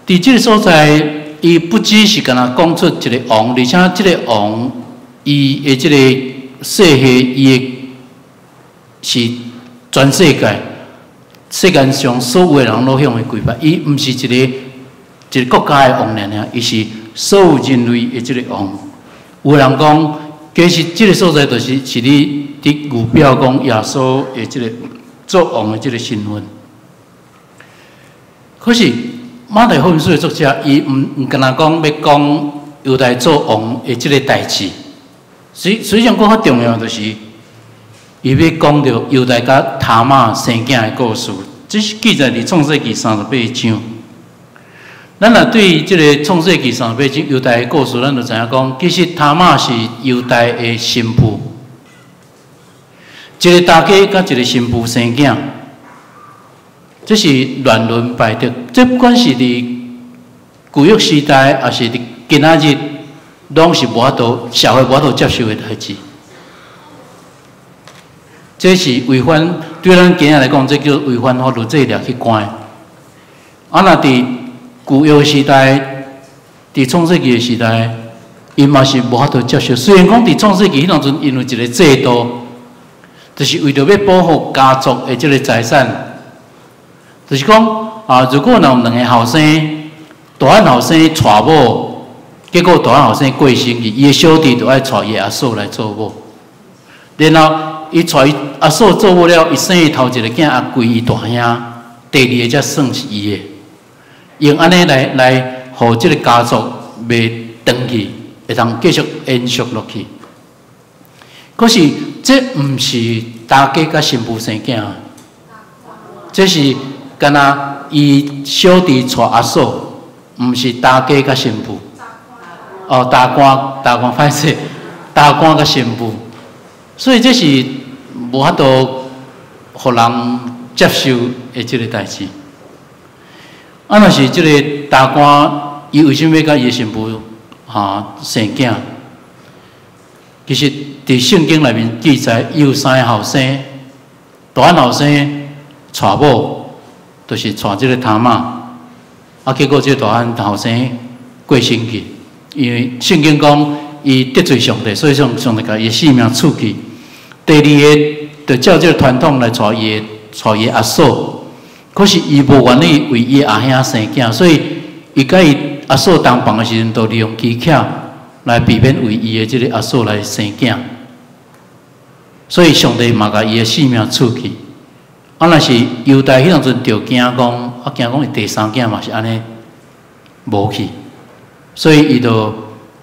佇這个所在，伊不只是干焦講出一个王，而且這个王伊的這个世系，伊的是全世界世間上所有的人攏向伊跪拜。伊毋是一個一个國家的王爾爾，伊是所有人類的這个王。有人講，其實這个所在就是是咧佇預表講耶穌的這个做王的這个身份。可是馬太福音書的作者，伊毋毋干焦講欲講猶大做王的這个代誌，實實際上閣較重要就是，伊欲講著猶大佮他瑪生囝的故事，這是記載佇創世記38章。咱若對這个創世記三十八章猶大的故事，咱就知影講，其實他瑪是猶大的新婦，一个大家佮一个新婦生囝。這是亂倫敗德，這不管是佇舊約時代，抑是佇今仔日，攏是無法度社會無法度接受的代誌。這是違反對咱今仔來講，這叫違反法律，這掠去關。啊，若佇舊約時代，佇創世紀的時代，𪜶嘛是無法度接受。雖然講佇創世紀彼當陣，𪜶有一个制度，就是為著欲保護家族的這个財產。就是講啊，如果若有兩个後生，大漢後生娶某，結果大漢後生過身去，伊的小弟就愛娶伊的阿嫂來做某。然後伊娶伊阿嫂做某了，伊生伊頭一个囝啊，歸伊大兄，第二个才算是伊的。用按呢來來，予這个家族袂斷去，會通繼續延續落去。可是這毋是大家佮新婦生囝，這是。干焦伊小弟娶阿嫂，毋是大家佮新婦。哦，大官大官歹勢，大官佮新婦，所以這是無法度予人接受的這个代誌。啊，若是這个大官，伊為啥物欲佮伊的新婦哈生囝？其實佇聖經內面記載，伊有三个後生，大漢後生娶某。就是娶這个他瑪，啊，結果這个大漢後生過身去，因為聖經講伊得罪上帝，所以上上帝共伊的性命取去。第二个，就照這个傳統來娶伊的娶伊的阿嫂，可是伊無願意為伊的阿兄生囝，所以伊佮伊阿嫂同房的時陣，就利用機巧來避免為伊的這个阿嫂來生囝。所以上帝嘛共伊的性命取去。啊，若是猶大彼當陣就驚講，啊驚講伊第三囝嘛是按呢無去，所以伊就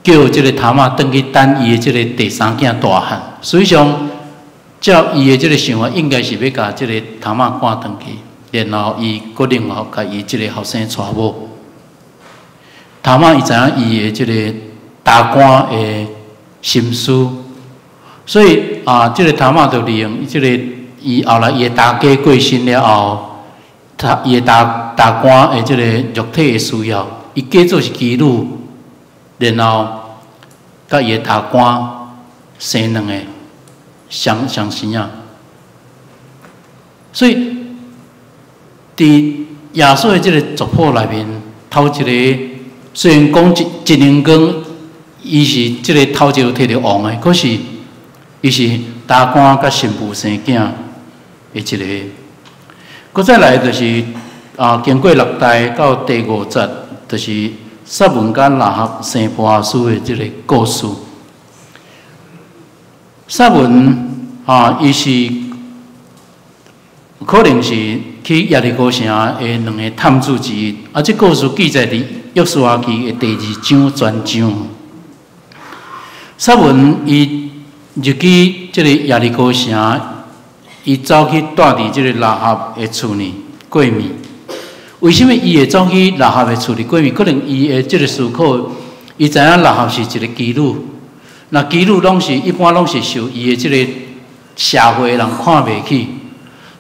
叫這个他瑪轉去等伊的這个第三囝大漢。實際上，照伊的這个想法，應該是欲共這个他瑪趕轉去，然後伊閣另外共伊這个後生娶某。他瑪伊知影伊的這个大官的心思，所以啊，這个他瑪就利用這个。伊後來伊的大家過身了後，他伊的大大官的這个肉體的需要，伊假做是妓女，然後佮伊的大官生兩个雙雙生仔。所以，佇耶穌的這个族譜內面，頭一个雖然講一一兩光，伊是這个頭一个提著王的，可是伊是大官佮新妇生囝的一个。閣再來就是啊，經過六代到第五節，就是撒文佮喇合生波阿斯的這個故事。撒文啊，伊是可能是去耶利哥城的兩个探子之一。啊，這故事記載佇約書亞記的第二章全章。撒文伊入去這個耶利哥城，伊走去蹛佇這個喇合的厝裡過暝。為啥物伊會走去喇合的厝裡過暝？可能伊的這個思考，伊知影喇合是一個妓女。若妓女攏是一般攏是受伊的這個社會的人看袂起，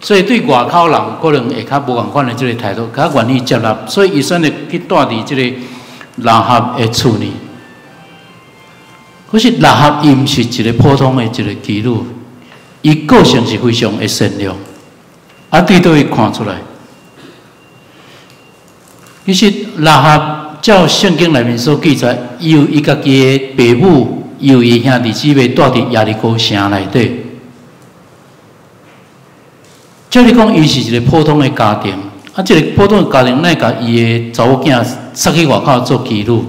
所以對外口人可能會較無仝款的這個態度，較願意接納，所以伊選擇去蹛佇這個喇合的厝裡。可是喇合伊毋是一個普通的一個妓女，伊個性是非常的善良，啊，對佗位看出來？其實喇合照聖經內面所記載，伊有伊家己的爸母。有伊兄弟姊妹蹛佇耶利哥城內底，照理講，伊是一個普通的家庭，啊，這個普通的家庭，哪會共伊的查某囝殺去外口做妓女？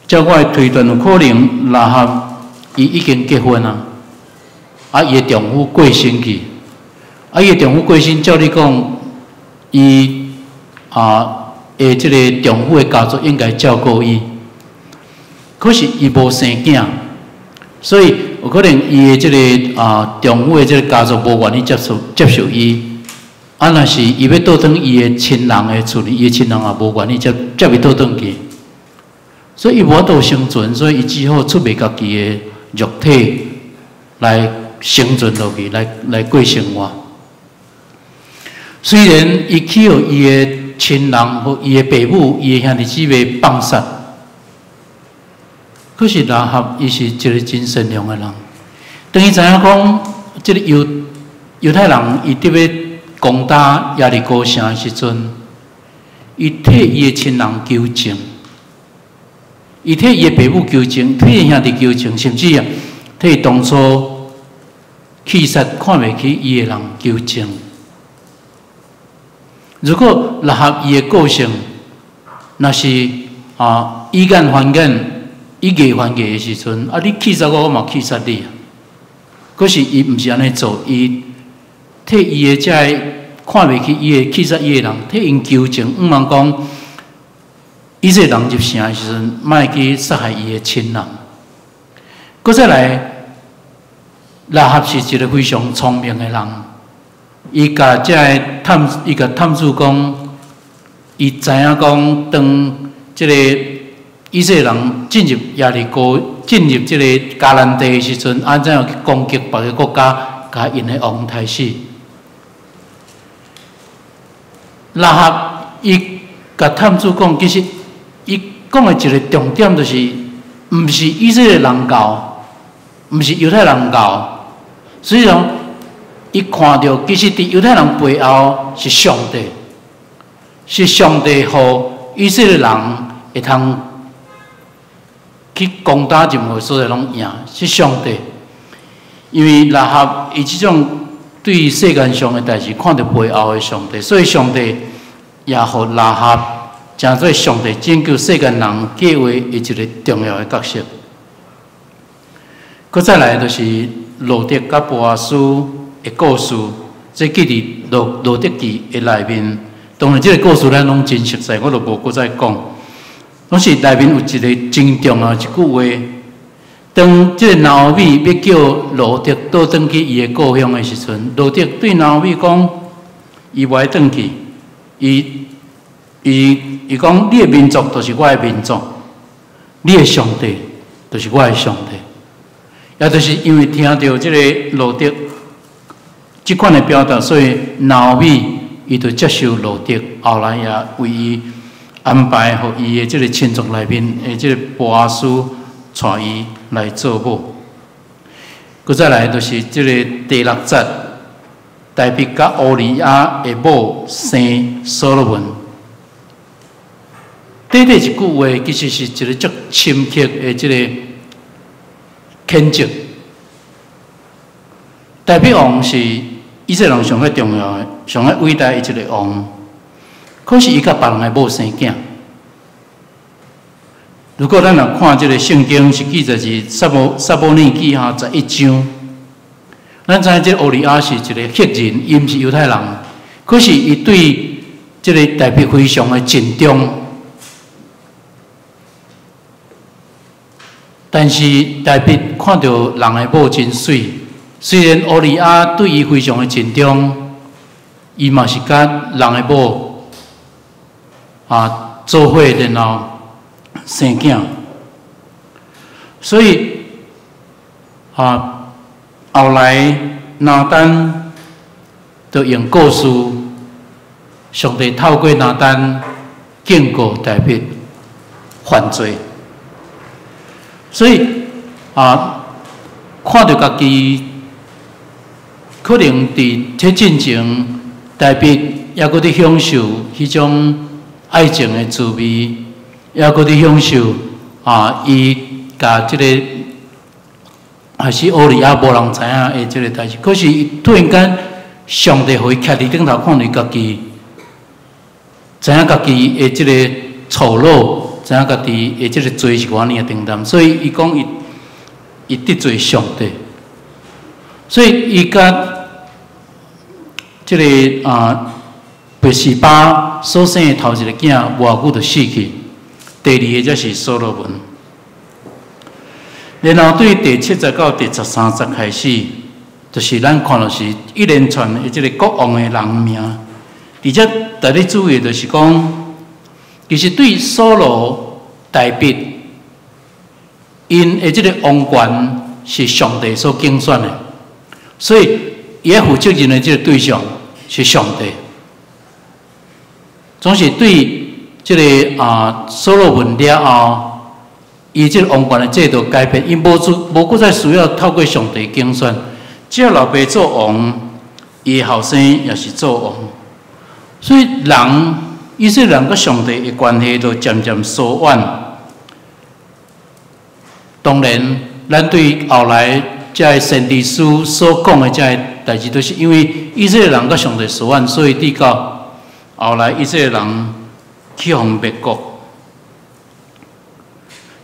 照我的推斷，有可能喇合伊已經結婚啊，啊，伊的丈夫過身去，啊，伊的丈夫過身，照理講，伊啊的這个丈夫的家族應該照顧伊。可是伊無生囝，所以有可能伊的這个啊丈夫的這个家族無願意接受接受伊。啊，若是伊欲倒轉伊的親人的厝裡，伊的親人也無願意接接伊倒轉去，所以伊無法度生存，所以伊只好出賣家己的肉體來生存落去，來來過生活。雖然伊去予伊的親人和伊的爸母、伊的兄弟姊妹放殺。可是喇合伊是一个真善良的人。當伊知影講，這个猶猶太人伊佇欲攻打耶利哥城的時陣，伊替伊的親人求情，伊替伊的爸母求情，替伊兄弟求情，甚至啊，替當初棄殺看袂起伊的人求情。如果喇合伊的個性，若是啊以眼還眼，以牙還牙的時陣，啊！你棄殺我，我嘛棄殺你啊！可是伊毋是按呢做，伊替伊的這个看袂起伊的棄殺伊的人，替𪜶求情，向望講，以色列人入城的時陣，莫去殺害伊的親人。閣再來，喇合是一个非常聰明的人，伊共這个探，伊共探子講，伊知影講，當這个以色列人進入耶利哥、進入這个迦南地的時陣，按怎樣去攻擊別个國家，共𪜶的王刣死。喇合伊共探子講，其實伊講的一个重點就是，毋是以色列人𠢕，毋是猶太人𠢕。所以講，伊看著其實佇猶太人背後是上帝，是上帝予以色列人會通去攻打任何所在攏贏，是上帝。因為喇合伊這種對世間上的代誌看著背後的上帝，所以上帝也予喇合成做上帝拯救世間人計劃的一个重要的角色。閣再來就是路得佮波阿斯的故事，這記佇路路得記的內面。當然，這个故事咱攏真熟悉，我就無閣再講。攏是內面有一个真重要一句話，當這个拿俄米欲叫路得倒轉去伊的故鄉的時陣，路得對拿俄米講，伊無愛轉去，伊伊伊講，你的民族就是我的民族，你的上帝就是我的上帝。也就是因為聽著這个路得這款的表達，所以拿俄米伊就接受路得，後來也為伊安排，予伊的這个親族內面的這个波阿斯娶伊來做某。閣再來就是這个第六節，大衛佮烏利亞的某生所羅門。短短一句話，其實是一个足深刻的這个譴責。大衛王是以色列人上較重要的、上較偉大的一个王，可是伊佮別人的某生囝。如果咱若看這个聖經是記載佇撒母耳記下11章，咱知影這烏利亞是一个赫人，伊毋是猶太人，可是伊對這个大衛非常的盡忠。但是大衛看著人的某真媠，雖然烏利亞對伊非常的盡忠，伊嘛是佮人的某做伙，然後生囝。所以後來拿單就用故事，上帝透過拿單警告大衛犯罪。所以看著家己可能佇這進前，大衛猶閣佇享受彼種愛情的滋味，猶閣佇享受伊共這個還是烏利亞無人知影的這個代誌。可是突然間，上帝予伊徛佇頂頭看著家己，知影家己的這個醜陋，知影家己的這個罪是偌爾的重擔，所以伊講伊得罪上帝，所以伊佮這個拔示巴所生的頭一个囝，無偌久就死去。第二个才是所羅門。然後對第7節到第13節開始，就是咱看到是一連串的這個國王的人名。而且特別注意的就是講，其實對掃羅、大衛，𪜶的這個王權是上帝所揀選的，所以伊愛負責任的這個對象是上帝。總是對這個所羅門了後，伊這個王權的制度改變，伊無閣再需要透過上帝揀選，只要老爸做王，伊的後生也是做王。所以人，以色列人佮上帝的關係就漸漸疏遠。當然，咱對後來這个先知書所講的這个代誌，都是因為以色列人佮上帝疏遠，所以直到後來以色列人去予滅國。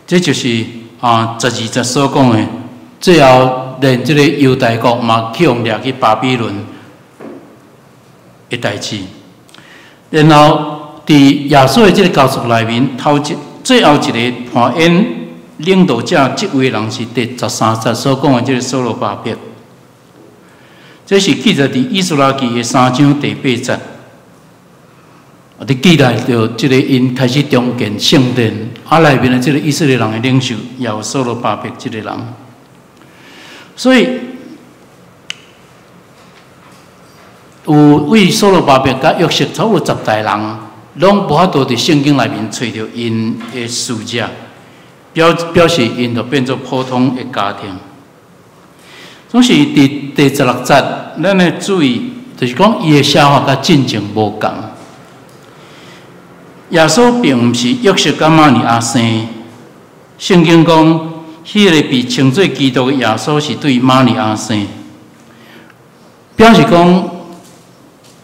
這就是12節所講的，最後連這个猶大國嘛去予掠去巴比倫的代誌。然後，佇耶穌的這个家族內面，頭一最後一个扮演領導者職位的人是第13節所講的這个所羅巴伯。這是記載佇以斯拉記的3章第8節。佇記載著這个𪜶開始重建聖殿，內面的這个以色列人的領袖也有所羅巴伯這个人。所以有為所羅巴伯佮約瑟差不多10代人，攏無法度佇聖經內面揣著𪜶的事跡，表示𪜶就變做普通的家庭。總是佇第16節，咱來注意，就是講伊的寫法佮進前無仝。耶穌並毋是約瑟佮瑪利亞生，聖經講，彼个被稱做基督的耶穌是對瑪利亞生，表示講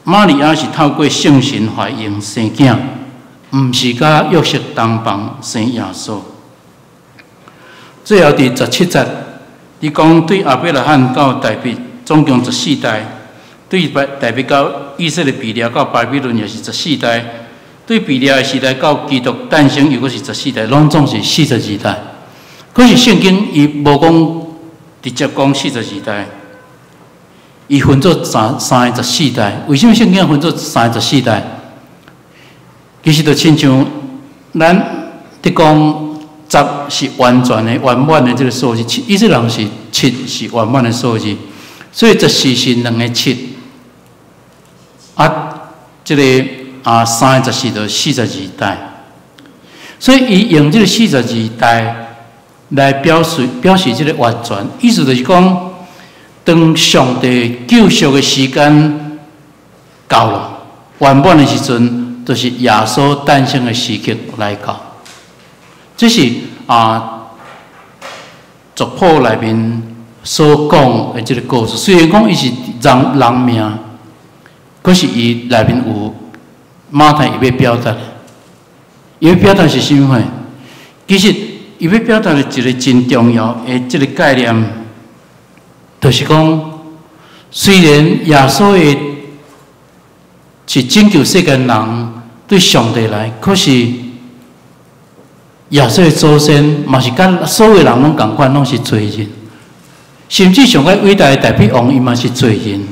瑪利亞是透過聖神懷孕生囝，毋是佮約瑟同房生耶穌。最後佇17節，伊講對亞伯拉罕到大衛總共14代，對大衛到以色列被掠到巴比倫也是14代。對被掠的時代到基督誕生，又閣是14代，攏總是42代。可是聖經伊無講直接講42代，伊分做三个14代。為什麼聖經分做三个14代？其實就親像咱佇講10是完全的、圓滿的這个數字，以色列人是7是圓滿的數字，所以14是2个7，這个三个14就42代，所以伊用這个42代來表示這个完全，意思就是講，當上帝救贖的時間到了，圓滿的時陣，就是耶穌誕生的時刻來到。這是族譜內面所講的這个故事。雖然講伊是人人名，可是伊內面有馬太伊欲表達的，伊欲表達是啥物貨？其實伊欲表達的一个真重要的這个概念，就是講，雖然耶穌的是拯救世間人對上帝來，可是耶穌的祖先嘛是佮所有人攏仝款，攏是罪人，甚至上較偉大的大衛王，伊嘛是罪人。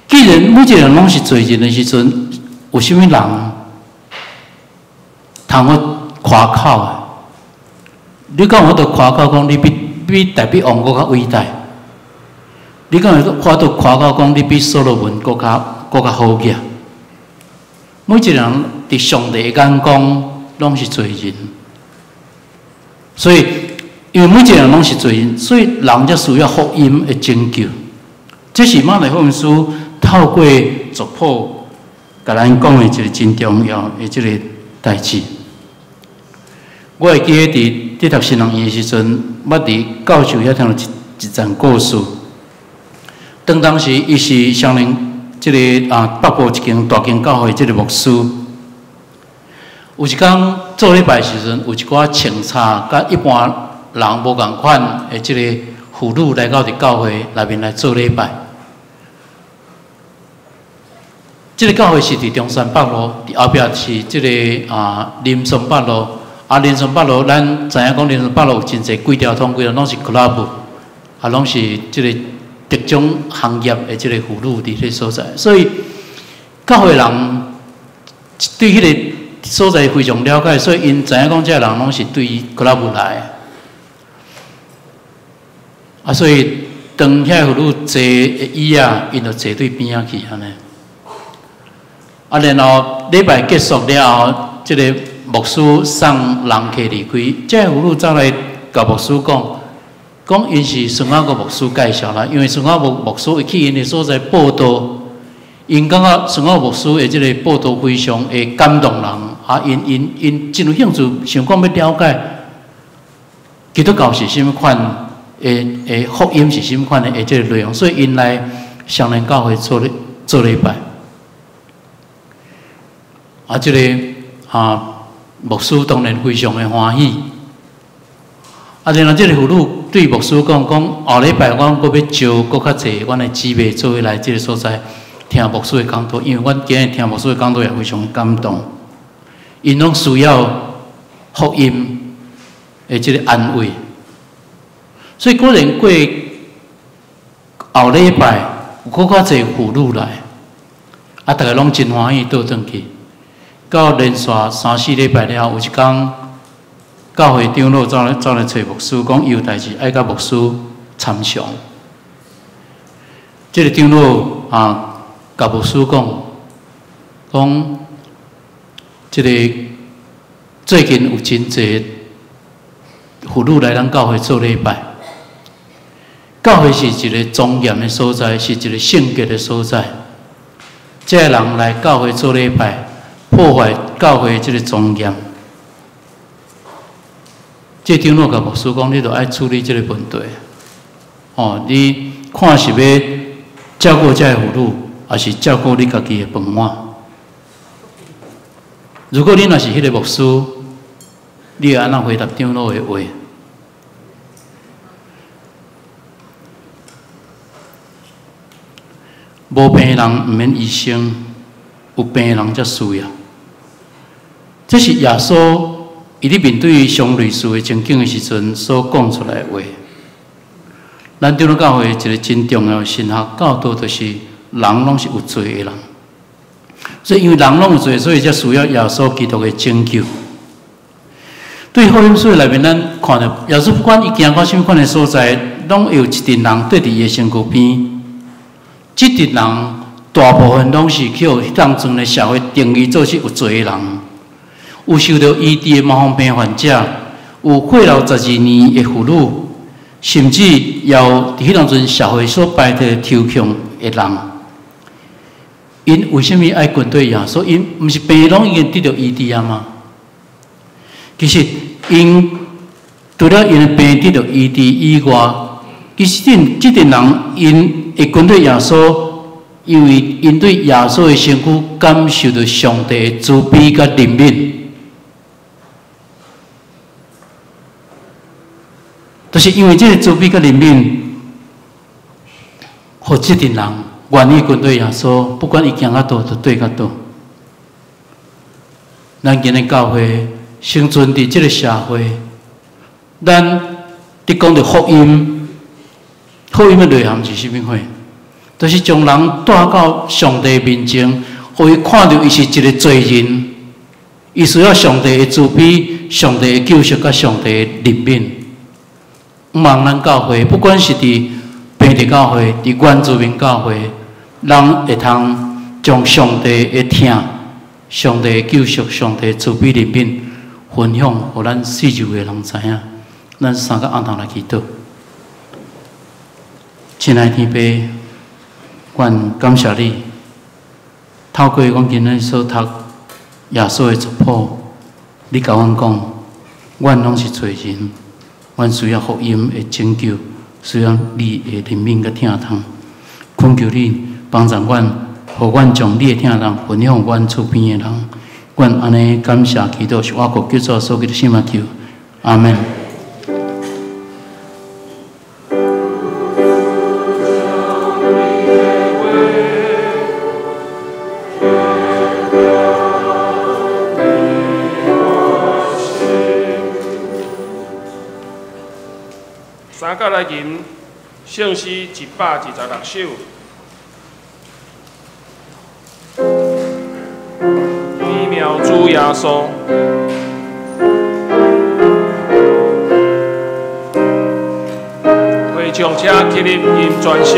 既然每一个人攏是罪人的時陣，有啥物人通好誇口的？你敢有法度誇口講你比大衛王閣較偉大？你敢有法度誇口講你比所羅門閣較好額？每一個人佇上帝的眼光攏是罪人，所以因為每一個人攏是罪人，所以人才需要福音的拯救。這是馬太福音書透過族譜，共咱講的一个真重要的這个代誌。我會記得佇讀神學院的時陣，捌佇教授遐聽著一段故事。當時伊是雙連這个北部一間大間教會這个牧師。有一工做禮拜時陣，有一寡穿插佮一般人無仝款的這个婦女來到佇教會內面來做禮拜。這个教會是佇中山北路，佇後壁是這个林森北路。林森北路，咱知影講林森北路有真濟規條通，規條攏是 club，攏是這个特種行業的這个婦女佇彼个所在，所以教會人對彼个所在非常了解，所以𪜶知影講這个人攏是對 club 來的。所以當遐個婦女坐椅仔，𪜶就坐對邊仔去按呢。然後禮拜結束了後，這个牧師送人客離開，這个婦女走來共牧師講，講𪜶是孫雅各牧師介紹啦，因為孫雅各牧師會去𪜶的所在報道，𪜶感覺孫雅各牧師的這个報道非常會感動人，𪜶真有興趣，想講欲了解基督教是啥物款的福音是啥物款的這个內容，所以𪜶來雙連教會做禮拜。這个牧師當然非常的歡喜。然後這个婦女對牧師講，講後禮拜阮閣欲招閣較濟阮的姊妹做伙來這个所在聽牧師的講道，因為阮今日聽牧師的講道也非常感動。𪜶攏需要福音的這个安慰，所以果然過後禮拜有閣較濟婦女來，逐家攏真歡喜倒轉去。到連續三四禮拜了後，有一工教會長老走來揣牧師，講伊有代誌愛佮牧師參詳。這个長老共牧師講，講這个最近有真濟婦女來咱教會做禮拜。教會是一个莊嚴的所在，是一个聖潔的所在。這个人來教會做禮拜，破壞教會這个莊嚴。這長老共牧師講，你著愛處理這个問題。你看是欲照顧這个婦女，還是照顧你家己的飯碗？如果你若是彼个牧師，你會按怎回答長老的話？無病人毋免醫生，有病人才需要。這是耶穌伊佇面對相類似的情景的時陣所講出來的話。咱長老教會一个真重要的神學教導，就是人攏是有罪的人。所以因為人攏有罪，所以才需要耶穌基督的拯救。對福音書內面，咱看著耶穌不管伊行到啥物款的所在，攏會有一群人綴佇伊的身軀邊。這群人大部分攏是去予彼當陣的社會定義做是有罪的人，有受著醫治的麻風病患者，有血流12年的婦女，甚至也有佇彼當陣社會所排斥的抽象的人。𪜶為啥物愛跟隨耶穌？𪜶毋是病攏已經得著醫治啊嗎？其實，𪜶除了𪜶的病得著醫治以外，其實這陣人𪜶會跟隨耶穌，因為𪜶對耶穌的身軀感受著上帝的慈悲佮憐憫，就是因為這個慈悲佮憐憫，予這陣人願意跟隨耶穌，不管伊行到佗，就綴到佗。咱今日教會生存佇這个社會，咱佇講著福音，福音的內涵是啥物貨？就是將人帶到上帝面前，予伊看著伊是一个罪人，伊需要上帝的慈悲、上帝的救贖佮上帝的憐憫。毋望咱教會，不管是佇平地教會、佇原住民教會，人會通將上帝的疼、上帝的救贖、上帝的慈悲憐憫分享，予咱四周的人知影。咱三个按頭來祈禱。親愛天父，阮感謝你，透過阮今日所讀耶穌的族譜，你共阮講，阮攏是罪人，阮需要福音的拯救，需要你的憐憫佮疼痛。懇求你幫助阮，予阮將你的疼痛分享阮厝邊的人。阮按呢感謝祈禱，是我國救主耶穌基督聖名求，阿們。
三甲來吟聖詩126首。美妙主耶穌。回唱請起立吟全首。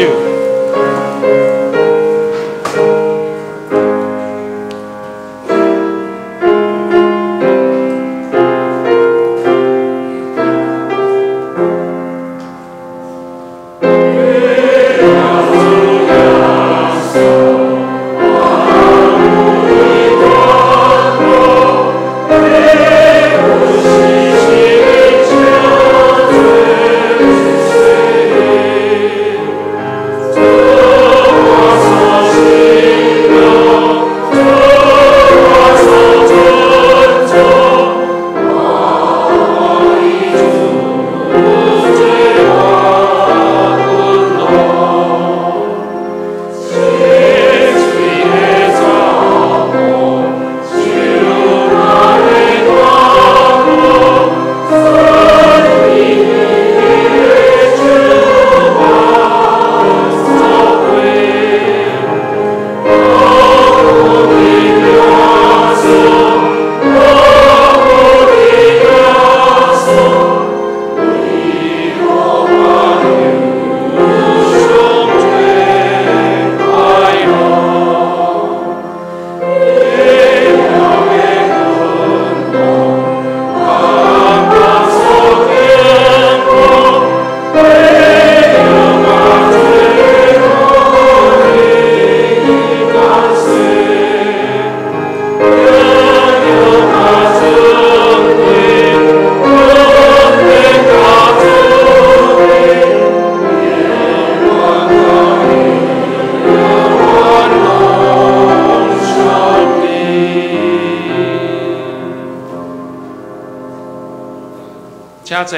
請坐，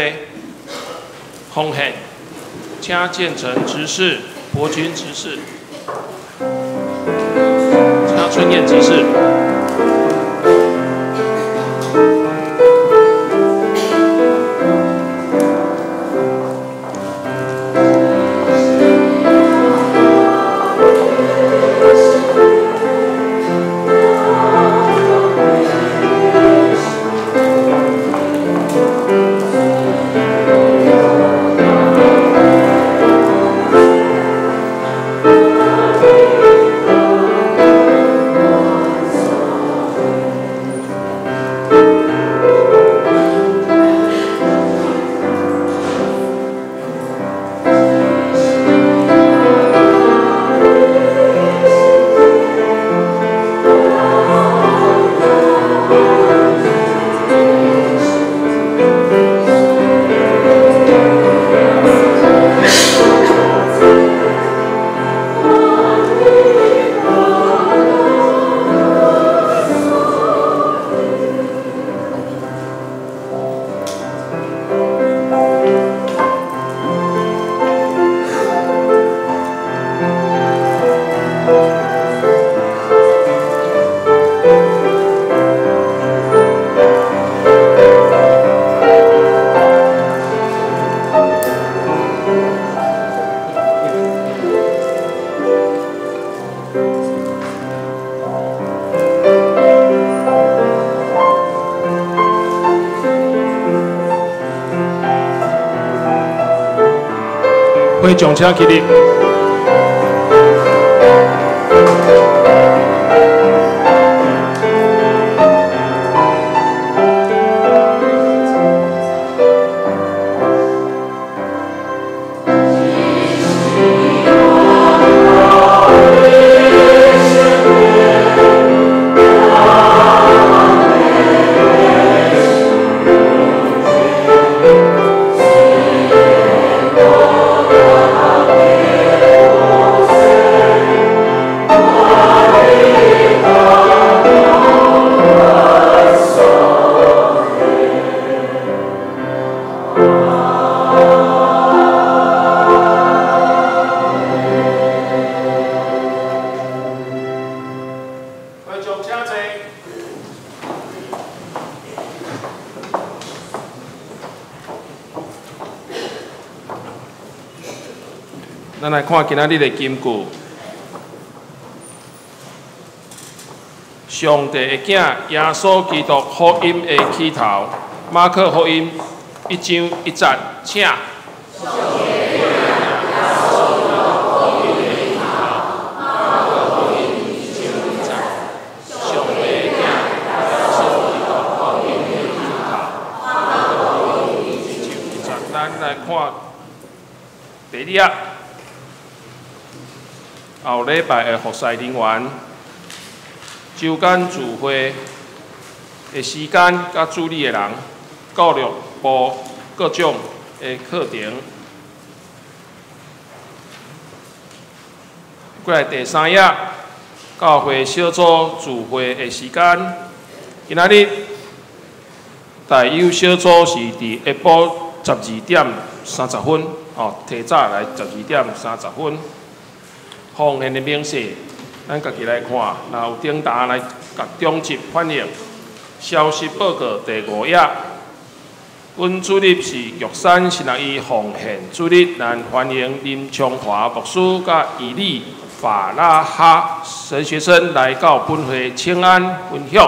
奉獻，請建成執事、伯君執事，請春燕執事。会众请起立。咱来看今仔日的金句：上帝的囝耶稣基督福音的起头，马可福音1章1节，请。咱来看第二。后礼拜的服侍人员，周间聚会的时间，佮主理的人，教育部各种的课程。过来第三页，教会小组聚会的时间。今仔日大友小组是伫下晡12点30分，哦，提早来12点30分。奉献的明细，咱家己来看。若有顶达来共中集反映。消息报告第5页。阮主日是玉山神学院奉献主日，咱欢迎林昌华牧师佮伊利法拉哈神学生来到本会请安分享，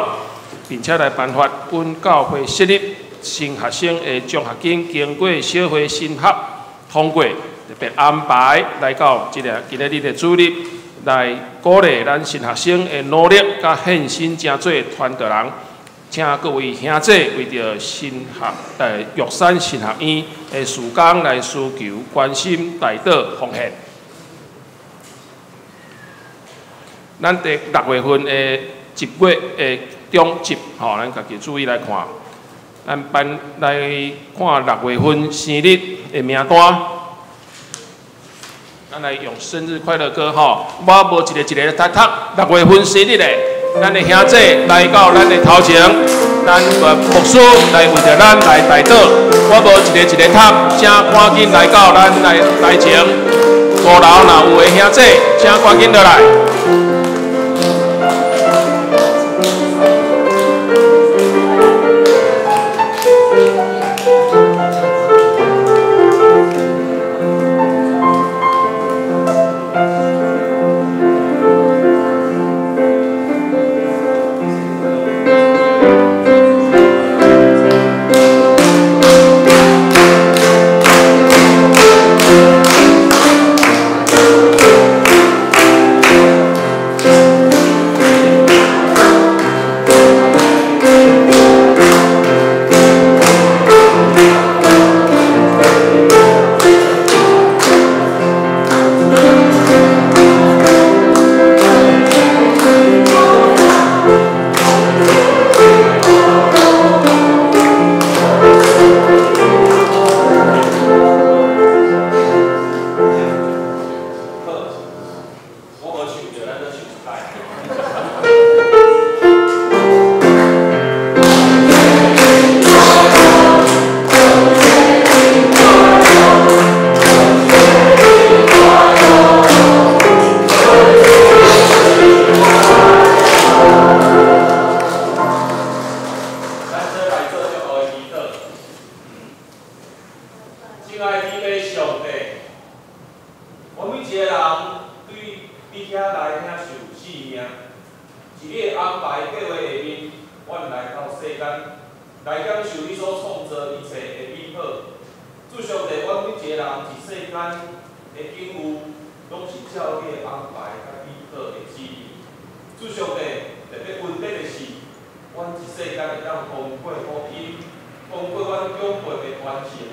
并且来颁发阮教会设立新学生的奖学金，经过小会审核通过。特别安排来到这个今仔日的主日，来鼓励咱新学生的努力，佮献身成做传道人。请各位兄弟为著神学玉山神学院的事工来需求、关心、代祷、奉献。咱伫6月份的1月的中集，吼，咱家己注意来看。咱班来看6月份生日的名单。咱来用生日快乐歌吼，我无一个一个来读6月份生日的，咱的兄弟来到咱的头前，咱的牧师来为著咱来代祷。我无一个一个读，请赶紧来到咱来台前。5楼若有的兄弟，请赶紧落来。
的境遇，拢是照你的安排佮美好的旨意。主上帝，特别恩典的是，阮一世间会当通过福音，通过阮长辈的传承，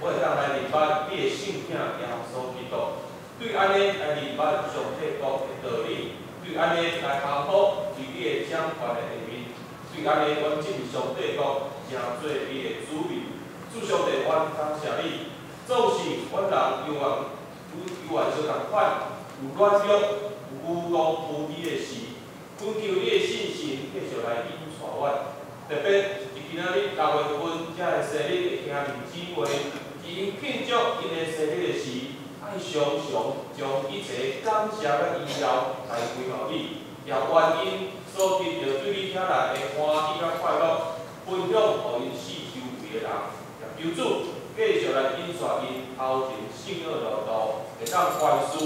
我会当来认捌你的圣子耶稣基督。对按呢来认捌上帝国的道理，对按呢来降服伫你的掌权的下面，对按呢阮进入上帝国，成做你的子民。主上帝，阮感谢你。总是阮人犹原犹原相仝款，有软弱、有愚戆、无知的时，恳求你的圣神继续来引带阮。特别伫今仔日6月份，遮个生日的兄弟姊妹，伫𪜶庆祝𪜶的生日的时，爱常常将一切感谢佮荣耀来归予你，也愿𪜶所得著对你遐来的欢喜佮快乐，分享予𪜶四周围的人。也求主继续来引带𪜶头前信仰的路途，会当凡事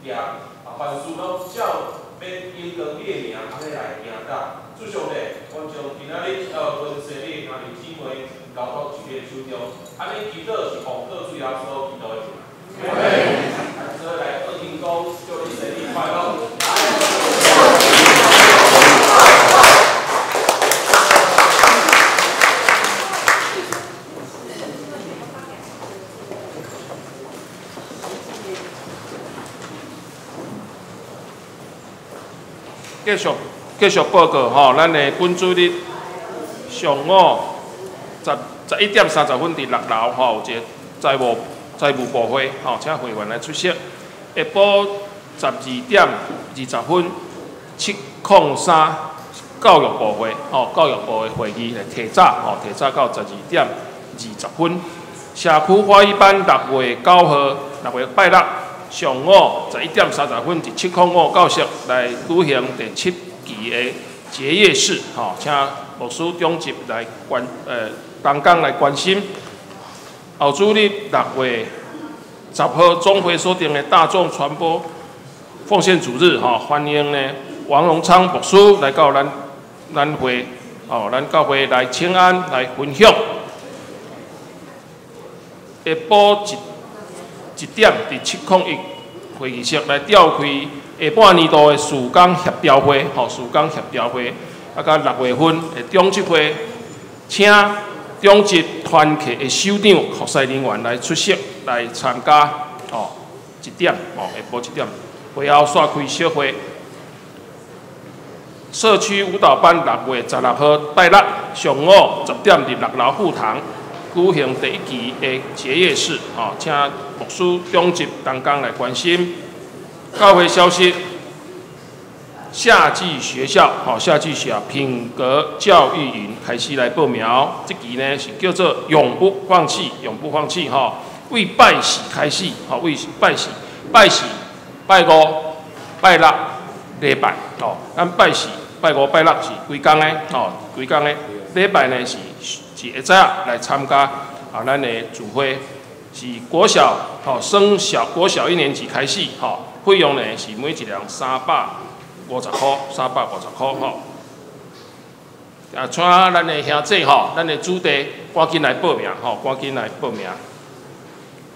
行，啊凡事拢照欲荣光你的名按呢来行走。主上帝，阮将今仔日6月份生日的兄弟姊妹交托伫你的手中，按呢祈祷是奉靠主耶稣基督的名。来，做伙来学天公，祝你生日快乐！
继续报告吼，咱的本主日上午11点30分伫6楼吼，有一个财务部会吼，请会员来出席。下晡12点20分，703教育部会吼，教育部的会议来提早吼，提早到12点20分。社区华语班6月9号，6月拜六上午11点30分，伫705教室来举行第7期的结业式吼，请牧师长执来同工来关心。后主日6月10号，总会所定的大众传播奉献主日，吼，欢迎呢王荣昌牧师来到咱会，哦，咱教会来请安来分享。下晡一点，伫701会议室来召开下半年度的事工协调会，吼，事工协调会，啊，佮6月份的中执会，请中执团契的首长、服侍人员来出席来参加，哦，一点，哦，下晡1点，会后煞开小会。社区舞蹈班6月16号拜六上午10点伫6楼副堂举行第1期的结业式，哦，请牧师长执同工来关心。教会消息。夏季学校，吼，夏季学校品格教育营开始来报名。这期呢是叫做永不放弃，永不放弃，吼。为拜四开始，吼，为拜四、拜四、拜五、拜六、礼拜，吼，咱拜四、拜五、拜六是规工的，吼，规工的。礼拜呢是会早来参加啊，咱的聚会是国小，吼，升小国小1年级开始，吼，费用呢是每一人350块，350块吼。啊，请咱的兄弟吼，咱的子弟赶紧来报名吼，赶紧来报名。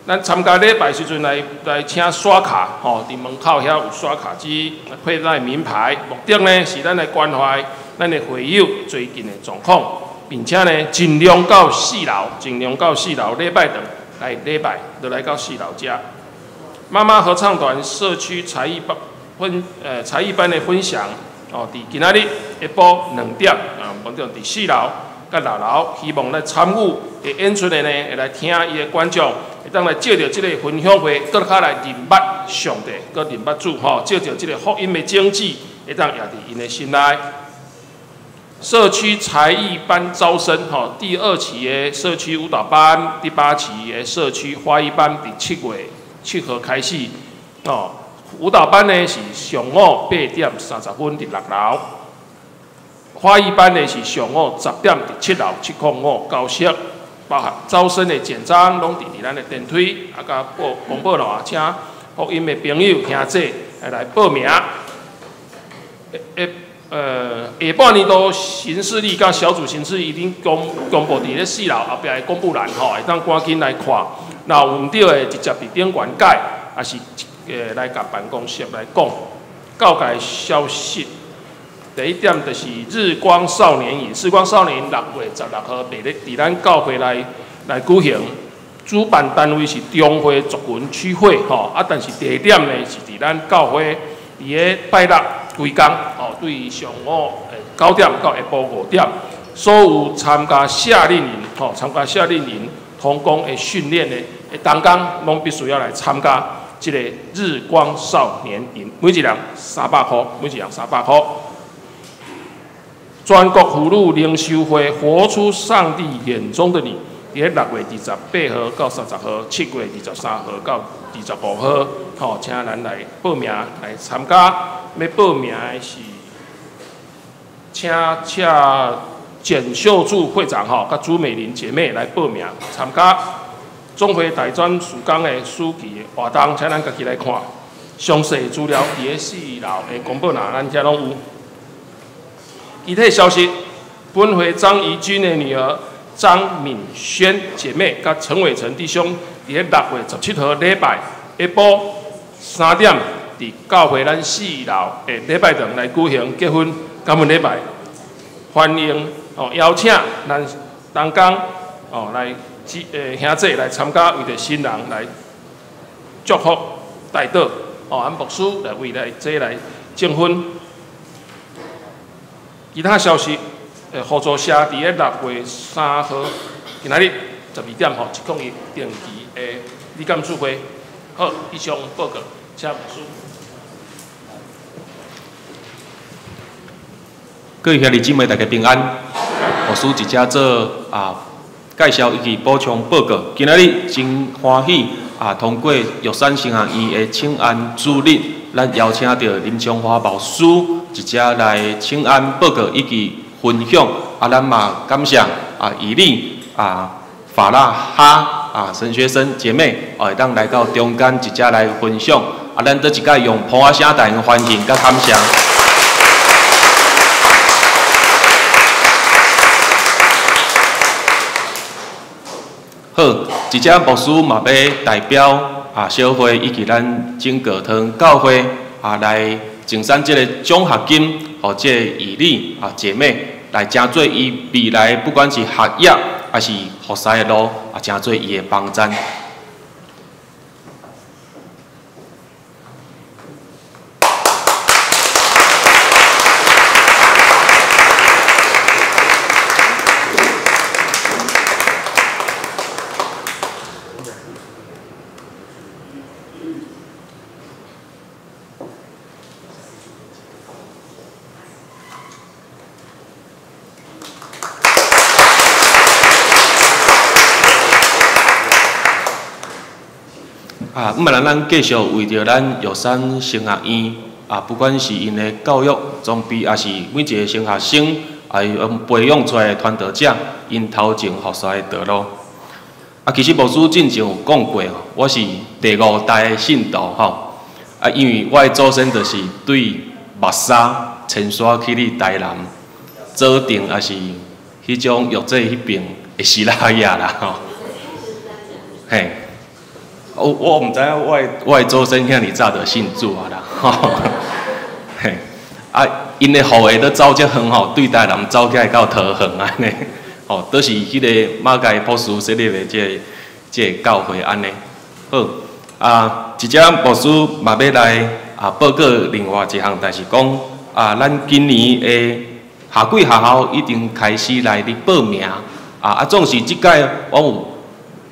咱参加礼拜时阵来请刷卡吼，伫门口遐有刷卡机，配咱的名牌。目的呢是咱来关怀咱的会友最近的状况，并且呢尽量到4楼，尽量到4楼礼拜堂来礼拜，就来到4楼遮。妈妈合唱团社区才艺班。才艺班的分享哦，伫今仔日下晡2点啊，2点伫4楼佮6楼，希望来参与会演出的呢，会来听伊的观众，会当来借著这个分享会，阁较来认捌上帝，阁认捌主吼，借著这个福音的种子，会当掖伫𪜶的心内。社区才艺班招生吼，第2期的社区舞蹈班，第8期的社区花艺班，伫7月7号开始哦。舞蹈班呢是上午8点30分伫6楼，花艺班呢是上午10点伫7楼705教室，包含招生的简章拢伫咱的电梯，啊，佮报公布咯，请福音的朋友兄弟来报名。下半年度行事历佮小组行事历已经公布伫咧4楼后壁的公布栏吼，会当赶紧来看。若有毋对的，直接伫顶悬改。也是來共辦公室來講。教界消息，第一點就是日光少年營，日光少年營6月16號袂咧佇咱教會內來舉行，主辦單位是中會族群區會吼，啊，但是地點呢是佇咱教會佇咧拜六規工吼，對上午9點到下晡5點，所有參加夏令營吼，參加夏令營同工的訓練的同工，攏必須要來參加這个日光少年營，每一人300箍，每一人300箍。全國婦女靈修會，活出上帝眼中的你，佇咧6月28號到30號，7月23號到25號，吼，請咱來報名來參加。欲報名的是，請簡秀柱會長吼，佮朱美玲姐妹來報名參加。總會大專事工的暑期活動，請咱家己來看。詳細資料佇咧4樓的公布欄，咱遮攏有。其他消息，本會張怡君的女兒張敏萱姐妹，佮陳偉成弟兄，佇咧6月17號禮拜下晡3點，佇教會咱4樓的禮拜堂來舉行結婚感恩禮拜，歡迎哦邀請咱同工哦來兄弟來參加，為著新人來祝福代禱哦，阮牧師來為來這來證婚。其他消息，合作社佇咧6月3號，今仔日12點吼，101定期的理監事會。好，以上報告，請牧師。
各位兄弟姊妹，大家平安。牧師一遮做啊介紹以及補充報告。今仔日真歡喜啊，通過玉山神學院的請安主日，咱邀請到林長華牧師一遮來請安報告以及分享。啊，咱嘛感謝啊，以利啊法拉哈啊神學生姐妹，會當來到中間一遮來分享。啊，咱閣一擺用噗仔聲大歡迎佮感謝。好，一遮牧師嘛欲代表啊小會以及咱整個堂教會啊來贈送這個獎學金，予這个以利啊姐妹來成做伊未來不管是學業還是服侍的路啊，成做伊的幫贊。啊，毋嘛，咱繼續為著咱玉山神學院啊，不管是𪜶的教育裝備，抑是每一个神學生啊，用培養出來的傳道者，𪜶頭前服侍的道路。啊，其實牧師進前有講過吼，我是第五代的信徒吼。啊，因為我的祖先就是對目沙遷徙去哩台南，左鎮也是彼種玉井彼邊的西拉雅啦吼。嘿。我毋知影，我的祖先遐爾早就信主啊啦，吼，嘿，啊，𪜶的後裔都走遮遠吼，對台南走起來到桃園按呢，吼，都是彼个馬偕博士設立的這个教會按呢。好，啊，一只牧師嘛欲來啊報告另外一項，就是講啊，咱今年的夏季學校已經開始來咧報名，啊，總是這擺我有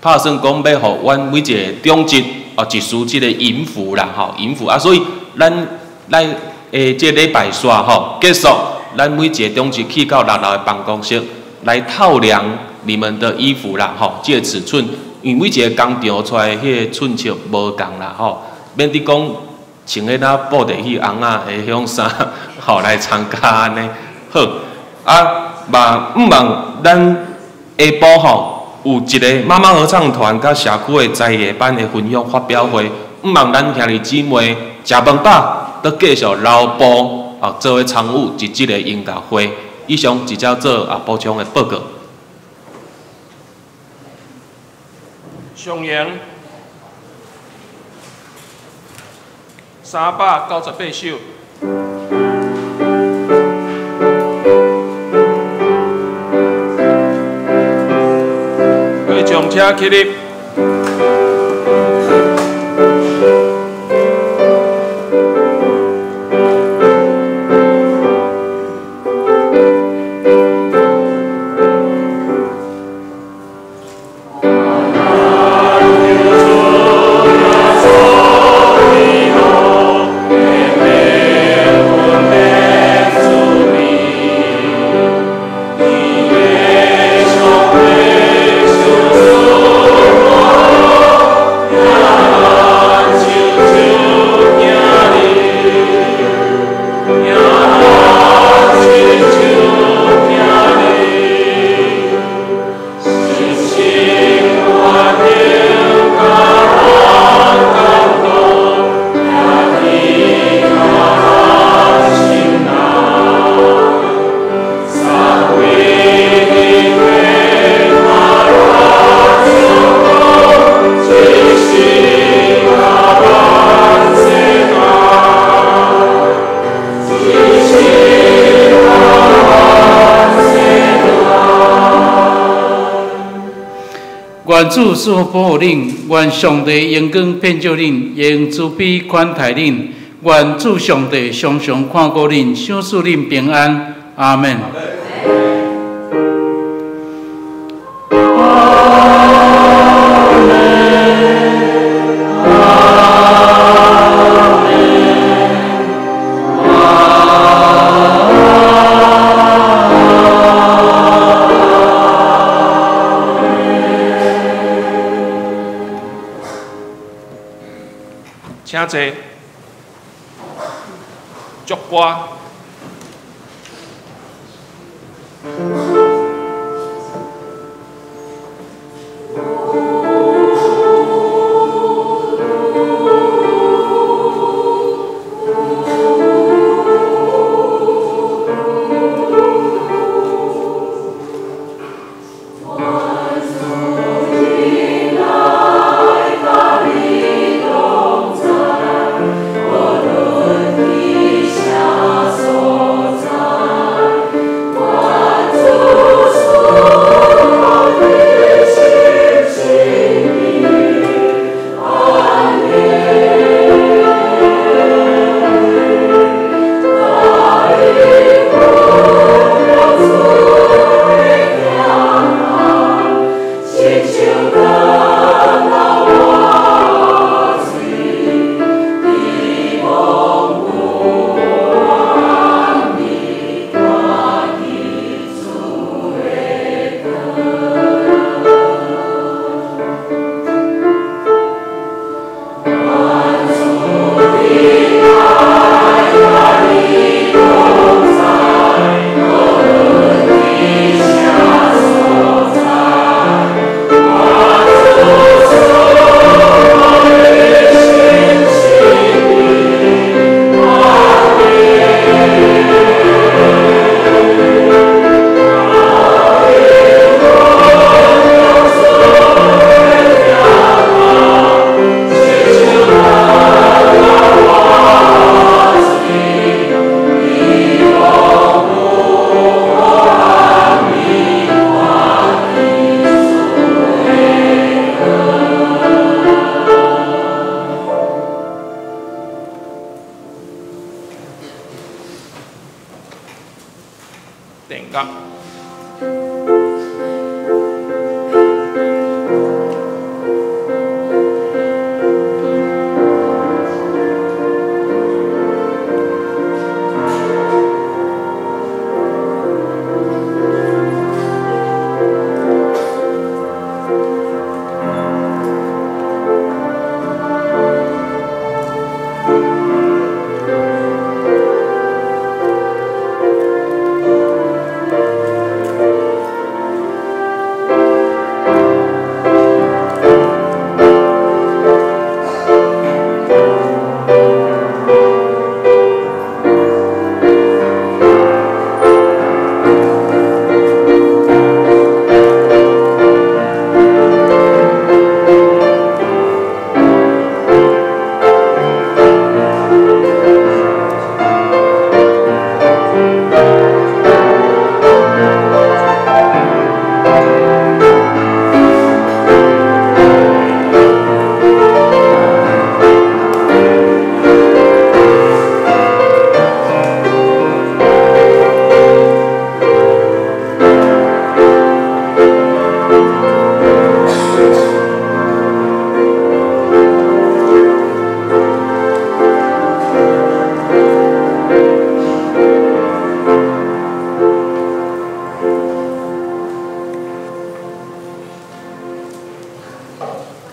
拍算講欲予阮每一个長執哦一束這个銀符啦吼，銀符啊，所以咱這禮拜煞吼結束，咱每一个長執去到6樓的辦公室來透量你們的衣服啦吼，這個尺寸，因為每一个工廠出來彼个寸尺無仝啦吼，免得講穿彼那布袋戲尪仔的彼種衫吼來參加按呢。好，啊嘛毋望咱下晡吼。有一个媽媽合唱團佮社區的才藝班的分享發表會，毋望咱兄弟姊妹食飯飽，閣繼續留步啊，做伙參與一節的音樂會。以上直接做啊補充的報告。
上營， 398首。会众请起立。
愿主赐福保护恁，愿上帝荣光遍照恁，用慈悲款待恁。愿主上帝常常看顾恁，赏赐恁平安。阿们。
请坐。祝歌。
我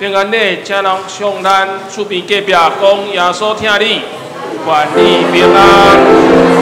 平安禮，請人向咱厝邊隔壁講，耶穌疼你，願你平安。